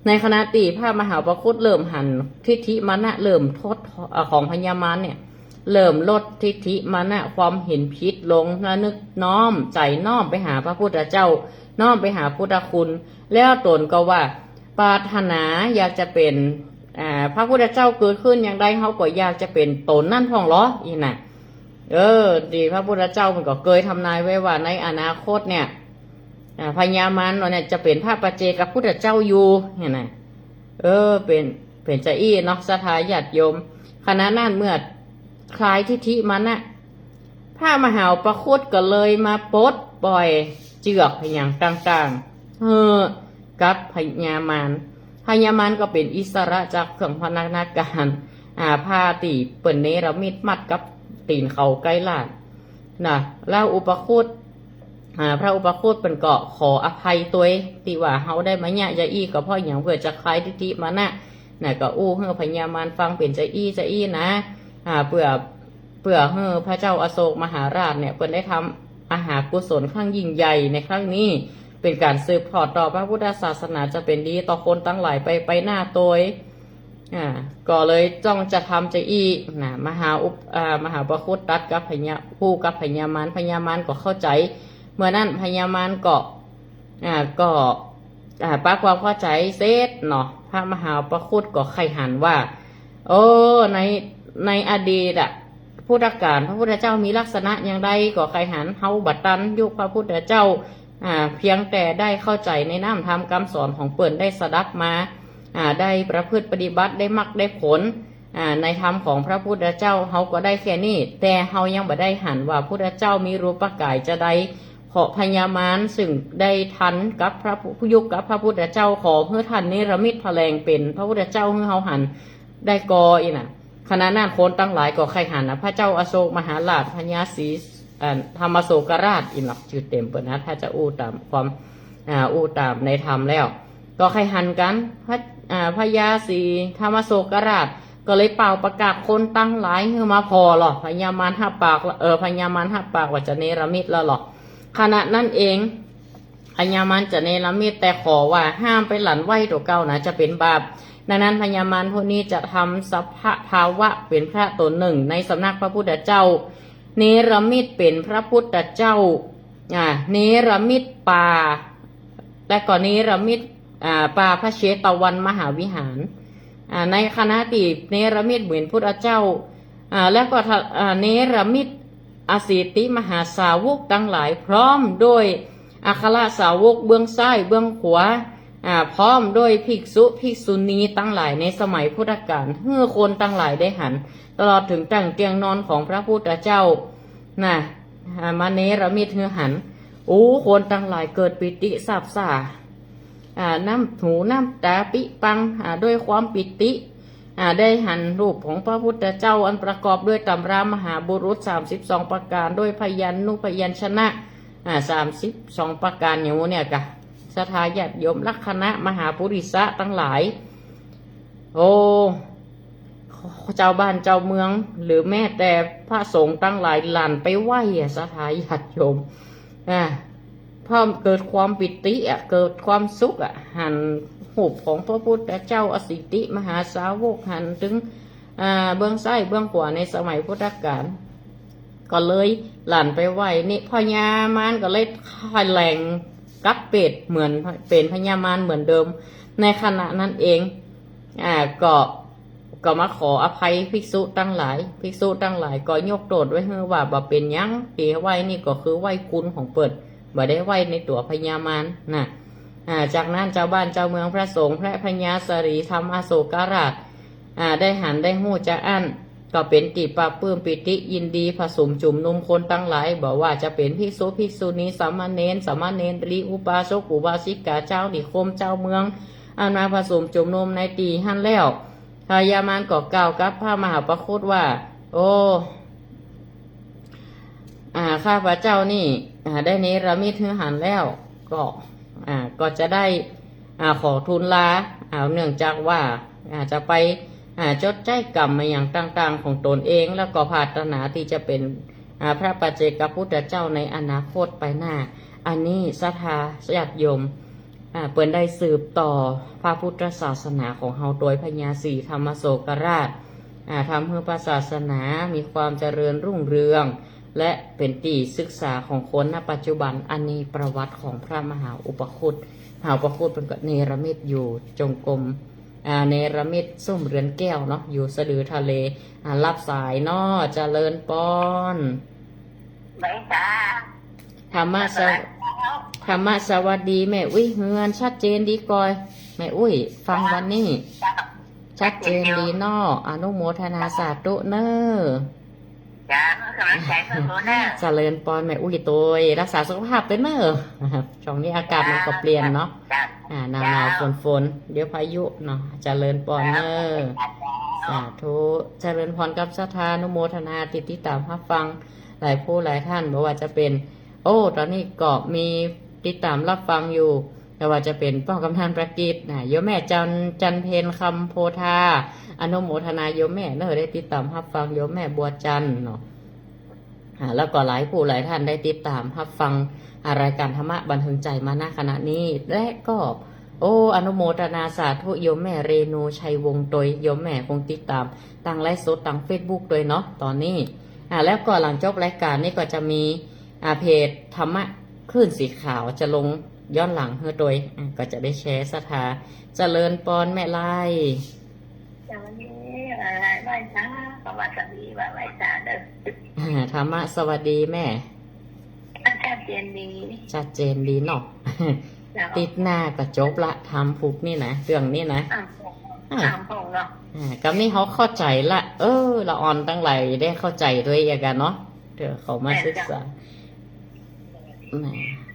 ในขณะตี้พระมหาอุปคุตเริ่มหันทิฏฐิมานะเริ่มถอด เอ่อ ของพญามารเนี่ย เริ่มลดทิฏฐิมานะความเห็นผิดลง ระนึกน้อมใจ๋น้อมไปหาพระพุทธเจ้า น้อมไปหาพุทธคุณ แล้วต๋นก็ว่าปรารถนาอยากจะเป๋น อ่า พระพุทธเจ้าเกิดขึ้นอย่างใด เฮาก็อยากจะเป๋นต๋นนั้นพ่องลอ อี้นะ เออ ตี้พระพุทธเจ้ามันก็เกยทำนายไว้ว่าในอนาคตเนี่ย อ่า พญามารเนี่ยจะเป๋นพระปัจเจกพุทธเจ้าอยู่ เนี่ยนะ เออ เป๋น เป๋นจาอี้เนาะ ศรัทธาญาติโยม ขณะนั้นเมื่อคลายทิฏฐิมานะ พระมหาอุปคุตก็เลยมาปลดปล่อยเจื้อกอะหยังต่างๆ หื้อกับพญามาร พญามารก็เป๋นอิสระจากเครื่องพันธนาการ อ่า ผ้าตี้เปิ้นเนรมิตมัดกับตี๋นเขาไกรลาด นะ แล้วอุปคุต อ่า พระอุปคุตเปิ้นก็ขออภัยตวย ตี้ว่าเฮาได้มาเยียะจาอี้ก็เพราะหยัง เปื้อจะคลายทิฏฐิมานะ นะ ก็อู้หื้อพญามารฟังเป๋นจาอี้จาอี้นะ อ่า เปื้อ เปื้อหื้อพระเจ้าอโศกมหาราชเนี่ย เปิ้นได้ทำมหากุศลครั้งยิ่งใหญ่ในครั้งนี้ เป๋นก๋านสืบทอดต่อพระพุทธศาสนา จะเป๋นดีต่อคนตังหลายไป ไปหน้าตวย อ่า ก็เลยจ้องจะทำจาอี้นะ มหาอุป อ่า มหาอุปคุตตรัสกับพญา อู้กับพญามาร พญามารก็เข้าใจ๋ เมื่อนั้นพญามารก็ อ่า ก็ อ่า ปะความเข้าใจ๋เสร็จเนาะ พระมหาอุปคุตก็ใค่หันว่า โอ้ ใน ในอดีตอะ พุทธกาล พระพุทธเจ้ามีลักษณะอย่างใดก็ใค่หัน เฮาบ่ตันยุคพระพุทธเจ้า อ่า เพียงแต่ได้เข้าใจ๋ในน้ำธรรมกำสอนของเปิ้น ได้สดับมา อ่า ได้ประพฤติปฏิบัติ ได้มรรคได้ผล อ่า ในธรรมของพระพุทธเจ้า เฮาก็ได้แค่นี้ แต่เฮายังบ่ได้หันว่าพุทธเจ้ามีรูปก๋ายจาใด ขอพญามารซึ่งได้ตันกับพระพุ ยุคกับพระพุทธเจ้า ขอหื้อต้านเนรมิตแผลงเป๋นพระพุทธเจ้าหื้อเฮาหันได้ก่อ อี้นะ ขณะนั้นคนตังหลายก็ใค่หันนะ พระเจ้าอโศกมหาราช พญาศรี อ่า ธรรมโศกราช อี้เนาะ จื้อเต๋มเปิ้นนะ ถ้าจะอู้ต๋ามความ อ่า อู้ต๋ามในธรรมแล้ว ก็ใค่หันกั๋น พระ อ่า พญาศรีธรรมโศกราช ก็เลยเป่าประกาศคนตังหลายหื้อมาผ่อลอ พญามารฮับปาก เออ พญามารฮับปากว่าจะเนรมิตแล้วลอ ขณะนั้นเอง พญามารจะเนรมิต แต่ขอว่าห้ามไปหลั่นไหว้ตั๋วเก่านะ จะเป๋นบาป ดังนั้นพญามารผู้นี้จะทำสภาวะเป๋นพระต๋นนึ่งในสำนักพระพุทธเจ้า เนรมิตเป๋นพระพุทธเจ้า อ่า เนรมิตป่า และก็เนรมิต อ่า ป่าพระเชตวันมหาวิหาร อ่า ในขณะตี้เนรมิตเหมือนพุทธเจ้า อ่า แล้วก็ทะ อ่า เนรมิตอสิติมหาสาวกตังหลาย พร้อมด้วยอัครสาวกเบื้องซ้ายเบื้องขวา อ่า พร้อมด้วยภิกษุภิกษุณีตังหลายในสมัยพุทธกาล หื้อคนตังหลายได้หัน ตลอดเถิงตั้งเตียงนอนของพระพุทธเจ้า นะ อ่า มาเนรมิตหื้อหัน โอ้ คนตังหลายเกิดปีติซาบซ่า อ่า น้ำหูน้ำต๋าปิ๊งปัง อ่า ด้วยความปีติ อ่า ได้หันรูปของพระพุทธเจ้าอันประกอบด้วยตำรามหาบุรุษสามสิบสองประก๋าน ด้วยพยัญญูพยัญชนะ อ่า สามสิบสองประก๋าน อย่างหมู่เนี่ยกะ ศรัทธาญาติโยม ลักขณะมหาปุริสะตังหลาย โอ้ เจ้าบ้านเจ้าเมือง หรือแม้แต่พระสงฆ์ตังหลายหลั่นไปไหว้อะ ศรัทธาญาติโยม อ่า เพราะเกิดความปีติอะ เกิดความสุขอะ หันรูปของพระพุทธเจ้าอสิติมหาสาวก หันเถิง อ่า เบื้องซ้ายเบื้องขวาในสมัยพุทธกาล ก็เลยหลั่นไปไหว้ นี่พญามารก็เลยแผลงกับเปรตเหมือน เป๋นพญามารเหมือนเดิม ในขณะนั้นเอง อ่า ก็ ก็มาขออภัยภิกษุตังหลาย ภิกษุตังหลายก็ยกโต้ษไว้หื้อว่าบ่เป๋นหยัง ตี้ไหว้นี่ก็คือไหว้คุณของเปิ้น บ่ได้ไหว้ในตั๋วพญามารนะ อ่า จากนั้นจาวบ้านจาวเมือง พระสงฆ์ พระพญาสรีธรรมโสกราช อ่า ได้หันได้ฮู้จาอั้น ก็เป๋นตี้ปลาบปลื้มปีติยินดี ผสมจุมนุมคนตังหลาย บ่ว่าจะเป๋นภิกษุ ภิกษุณี สามเณร สามเณรี อุบาสก อุบาสิกา จาวนิคม จาวเมือง อันมาผสมจุมนุมในตี้หั้นแล้ว พญามารก็กล่าวกับพระมหาอุปคุตว่า โอ้ อ่า ข้าพเจ้านี่ อ่า ได้เนรมิตหื้อหันแล้ว ก็ อ่า ก็จะได้ อ่า ขอทูลลา อ่า เนื่องจากว่า อ่า จะไป อ่า จดใจ๊กรรมมาอย่างต่างๆ ของตนเอง แล้วก็ปรารถนาตี้จะเป๋น อ่า พระปัจเจกพุทธเจ้าในอนาคตไปหน้า อันนี้ศรัทธาญาติโยม อ่า เปิ้นได้สืบต่อพระพุทธศาสนาของเฮาโดยพญาศรีธรรมโสกราช อ่า ทำหื้อพระศาสนามีความเจริญรุ่งเรือง และเป๋นตี้ศึกษาของคนณปัจจุบัน อันนี้ประวัติของพระมหาอุปคุต มหาอุปคุตเปิ้นก็เนรมิตอยู่จงกรม อ่า เนรมิตซุ่มเรือนแก้วเนาะ อยู่สะดือทะเล อ่า ฮับสายเนาะ เจริญปอน ไหวสา ธรรมะสว- ธรรมะสวัสดีแม่อุ๊ย เฮือนชัดเจนดีก่อย แม่อุ๊ย ฟังวันนี้ ชัดเจนดีเนาะ อนุโมทนาสาธุเน่อ จ้า กำลังใจ๋เสมอเน่อ เจริญปอนแม่อุ๊ยตวย รักษาสุขภาพตวยเน่อ ช่วงนี้อากาศมันก็เปลี่ยนเนาะ จ้า อ่า หนาวๆ จ้า ฝนๆ เดี๋ยวพายุเนาะ เจริญปอนเน่อ จ้า สาธุ เจริญปอนกับศรัทธา อนุโมทนาตี้ติดต๋ามฮับฟัง หลายผู้หลายท่าน บ่ว่าจะเป๋น โอ้ ต๋อนนี้ก็มีติดต๋ามฮับฟังอยู่ บ่ว่าจะเป๋นป้อกำนันประกิตนะ โยมแม่จัน จันเพ็ญ คำโพธา อนุโมทนาโยมแม่เน่อ ได้ติดต๋ามฮับฟัง โยมแม่บัวจันเนาะ อ่า แล้วก็หลายผู้หลายท่านได้ติดต๋ามฮับฟัง อ่า รายการธรรมะบันเทิงใจมา ณ ขณะนี้ และก็ โอ้ อนุโมทนาสาธุ โยมแม่เรนูชัยวงศ์ตวย โยมแม่คงติดต๋ามตางไลฟ์สดตางเฟซบุ๊กตวยเนาะ ต๋อนนี้ อ่า แล้วก็หลังจบรายการนี้ก็จะมี อ่า เพจธรรมะคลื่นสีขาวจะลงย้อนหลังหื้อตวย อ่า ก็จะได้แชร์ศรัทธา เจริญปอนแม่ไล สวัสดี ไหว้สา สวัสดี ไหว้สาเน่อ อ่า ธรรมะสวัสดีแม่ ชัดเจนดี ชัดเจนดีเนาะ เจ้า ติดหน้าก็จบละ ธรรมพุกนี่นะ เรื่องนี้นะ อ่า อ่า ธรรมพุกเนาะ อ่า กำนี้เฮาเข้าใจ๋ละ เออ ละอ่อนตังหลายได้เข้าใจ๋ตวยเองกั๋นเนาะ เดี๋ยวเขามาศึกษา แหม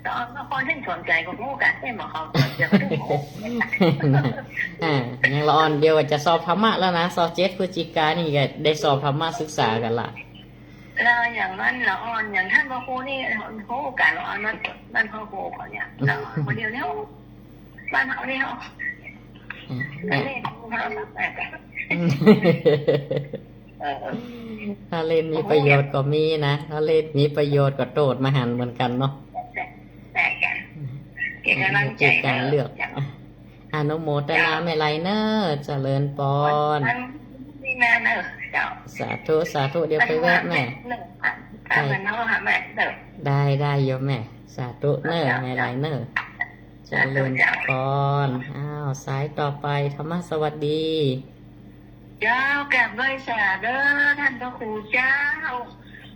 ต๋อนคนตี้สนใจ๋ก็ฮู้กั๋น เอ๊ะ บ่เข้าใจ๋ก็ฮู้ อ่า ยังละอ่อน เดี๋ยวจะสอบธรรมะแล้วนะ ซาวเจ็ดพฤศจิกานี่ก็ได้สอบธรรมะศึกษากั๋นละ แล้วอย่างนั้นละอ่อน อย่างต้านพระครูนี่ฮู้กั๋นละอ่อน นั่น นั่นพระครูเขาเนี่ย ละอ่อนคนเดียวเนี่ย บ้านเฮานี่เนาะ อ่า แม่ เล่นโทรศัพท์แปลกๆ เออ ถ้าเล่นมีประโยชน์ก็มีนะ ถ้าเล่นมีประโยชน์ก็โตษมหันต์เหมือนกั๋นเนาะ แปลกๆ เก๋กำลังใจ๋ เก๋กำลังเลือก อนุโมทนาแม่ไลเน่อ เจริญปอน นี่นะเน่อ เจ้า สาธุ สาธุ เดี๋ยวไปแวะแม่ เน่อ ไป เน่อ หาแม่เน่อ ได้ ได้โยมแม่ สาธุเน่อ แม่ไลเน่อ เจริญปอน อ้าว สายต่อไป ธรรมะสวัสดี เจ้า กราบไหว้สาเด้อ ต้านพระครูเจ้า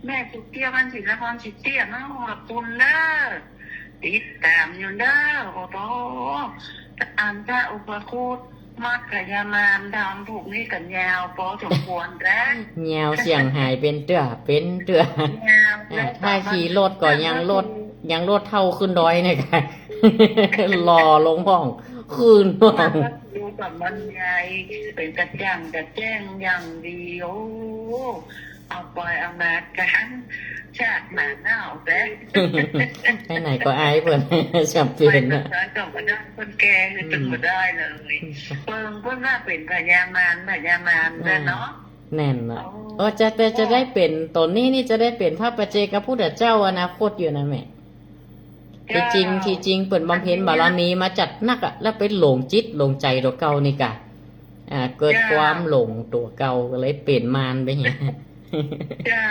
แม่สุขเตี้ย บ้านศิลปากร สุขเตี้ย มาขอบคุณเด้อ ติดต๋ามอยู่เด้อ โอ้โห อันพระอุปคุต มัดพญามาร ธรรมพุกนี่กั๋นยาวพอสมควรแล้ว ยาวเสี้ยงหายเป๋นเตื้อ เป๋นเตื้อ ยาว อ่า แล้ว ถ้าขี่รถก็ยังรถ ยังรถเฒ่าขึ้นดอยเนี่ยค่ะ หล่อลงพ่อง ขึ้นพ่อง ดูกับมันใหญ่ เป๋นกระจ่างกระแจ้งอย่างดี โอ้ เอาไปเอามากั๋น ชาติหน้าเน่าแต๊ ไปไหนก็อายเปิ้น จำเป๋นนะ ไปไหนก็ได้ คนแก่นี่ อืม เปิ้นบ่ได้เลย เปิ้น เปิ้นว่าเป๋นพญามาร พญามาร อ่า เนาะ แน่นเนาะ โอ้ โอ้ จะ จะ จะได้เป๋น ต๋อนนี้นี่จะได้เป๋นพระปัจเจกพุทธเจ้าอนาคตอยู่นะแม่ เจ้า ที่จริง ที่จริงเปิ้นบำเพ็ญบารมีมาจัดนักอะ แล้วไปหลงจิตหลงใจ๋ตั๋วเก่านี่กะ อ่า เกิด เจ้า ความหลงตั๋วเก่าก็เลยเป๋นมารไปเนี่ย เจ้า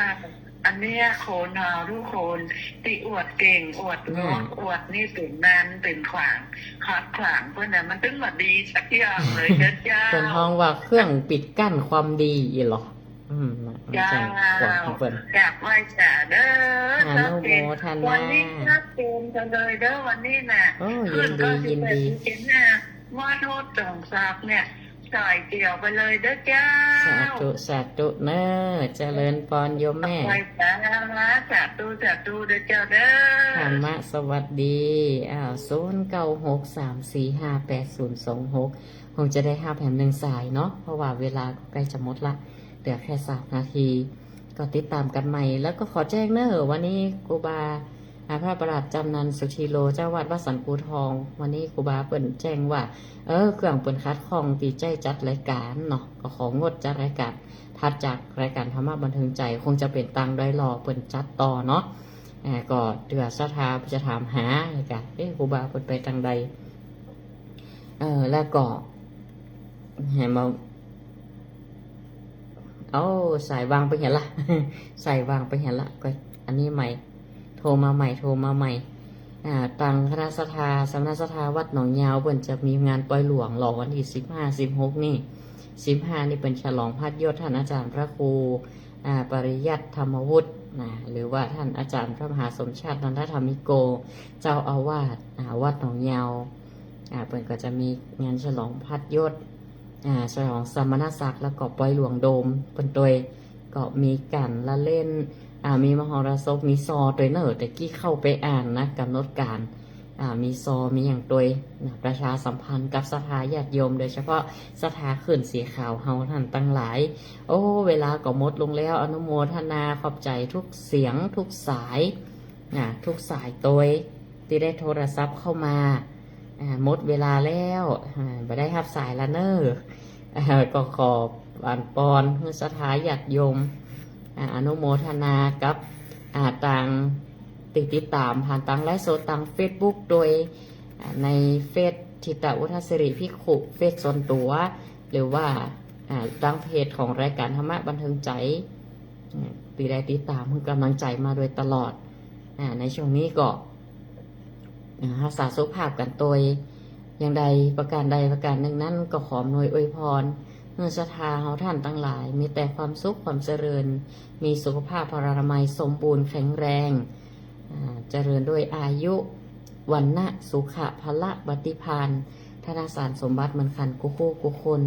อันเนี้ยคนเฮาทุกคนตี้อวดเก่ง อวดงด อ่า อวดนี่เป๋นมารเป๋นขวาง ขัดขวางเปิ้นน่ะ มันตึงบ่ดีสักอย่างเลยเจ้า เปิ้นฮ้องว่าเครื่องปิดกั้นความดีอีหลอ อืม นะ เจ้า จังกอดของเปิ้น กราบไหว้สาเด้อ อนุโมทนา วันนี้ชัดเจนกันเลยเด้อ วันนี้น่ะ โอ้ ยินดี ขึ้นเก้าสิบแปด ยินดี เจ็ดห้า มอดโฮดจ่องศักดิ์เนี่ย สายเดี่ยวไปเลยเด้อเจ้า สาธุ สาธุเน้อ เจริญปอนโยมแม่ ไหว้สา สาธุ สาธุเด้อเจ้าเด้อ ธรรมะสวัสดี อ้าว ศูนย์เก้าหก สามสี่ห้า แปดศูนย์สองหก คงจะได้ฮับแหมหนึ่งสายเนาะ เพราะว่าเวลาก็ใกล้จะหมดละ เหลือแค่สามนาที ก็ติดตามกันใหม่ แล้วก็ขอแจ้งเน้อ วันนี้ครูบา อ่า พระประหลัดจำนันสุธีโล เจ้าวัดวัดสันกูทอง วันนี้ครูบาเปิ้นแจ้งว่า เออ เครื่องเปิ้นขัดข้องตี้ใจ๊จัดรายการเนาะ ก็ของดจัดรายการ ถัดจากรายการธรรมะบันเทิงใจ คงจะเป๋นตางดอยหล่อเปิ้นจัดต่อเนาะ อ่า ก็เตื้อศรัทธาจะถามหา ก็ เอ๊ะ ครูบาเปิ้นไปตางใด เออ แล้วก็ แหม โอ้ สายวางไปแหมละ สายวางไปแหมละ ก็อันนี้ใหม่ โทรมาใหม่ โทรมาใหม่ อ่า ตางคณะศรัทธา สมณศรัทธาวัดหนองยาว เปิ้นจะมีงานปอยหลวงหล่อวันตี้สิบห้า สิบหก นี่ สิบห้า นี่เปิ้นฉลองพัดยศท่านอาจารย์พระครู อ่า ปริยัติธรรมวุฒิ นะ หรือว่าท่านอาจารย์พระมหาสมชาตินันทธรรมิโก เจ้าอาวาส อ่า วัดหนองยาว อ่า เปิ้นก็จะมีงานฉลองพัดยศ อ่า ฉลองสมณศักดิ์ แล้วก็ปอยหลวงโดมเปิ้นตวย ก็มีก๋านละเล่น อ่า มีมหรสพ มีซอตวยเน้อ แต่กี้เข้าไปอ่านนะ ก๋ำหนดก๋าน อ่า มีซอ มีหยังตวยนะ ประชาสัมพันธ์กับศรัทธาญาติโยม โดยเฉพาะศรัทธาขื่นสีขาวเฮาท่านตังหลาย โอ้ เวลาก็หมดลงแล้ว อนุโมทนาขอบใจ๋ทุกเสียง ทุกสาย นะ ทุกสายตวย ตี้ได้โทรศัพท์เข้ามา อ่า หมดเวลาแล้ว อ่า บ่ได้ฮับสายละเน้อ อ่า ก็ขออวยปอนหื้อศรัทธาญาติโยม อ่า อนุโมทนากับ อ่า ตางตี้ติดต๋ามผ่านตางไลฟ์สดตางเฟซบุ๊กตวย อ่า ในเฟซ ถิตะวุฒสิริภิกขุ เฟซส่วนตั๋ว หรือว่า อ่า ตางเพจของรายการธรรมะบันเทิงใจ อ่า ตี้ได้ติดต๋ามหื้อกำลังใจ๋มาโดยตลอด อ่า ในช่วงนี้ก็ อ่า ฮักษาสุขภาพกั๋นตวย อย่างใดประการใดประการนึ่งนั้น ก็ขออำนวยอวยปอนหื้อศรัทธาเฮาท่านตังหลาย มีแต่ความสุขความเจริญ มีสุขภาพพลานามัยสมบูรณ์แข็งแรง อ่า เจริญด้วยอายุ วรรณะ สุขะ พละ ปฏิภาณ ธนสารสมบัติเหมือนกั๋นกู้คู่กู้คน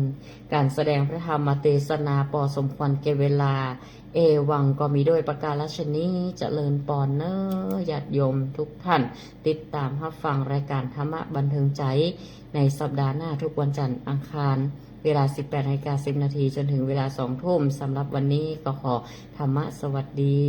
ก๋านแสดงพระธรรมเตสนาปอสมควรแก่เวลา เอวัง ก็มีด้วยประการฉะนี้ เจริญปอนเน้อ ญาติโยมทุกท่าน ติดต๋ามฮับฟังรายการธรรมะบันเทิงใจ ในสัปดาห์หน้าทุกวันจันทร์อังคาร เวลา สิบแปดนาฬิกาสิบนาที จนถึงเวลา สองทุ่ม สำหรับวันนี้ก็ขอธรรมะสวัสดี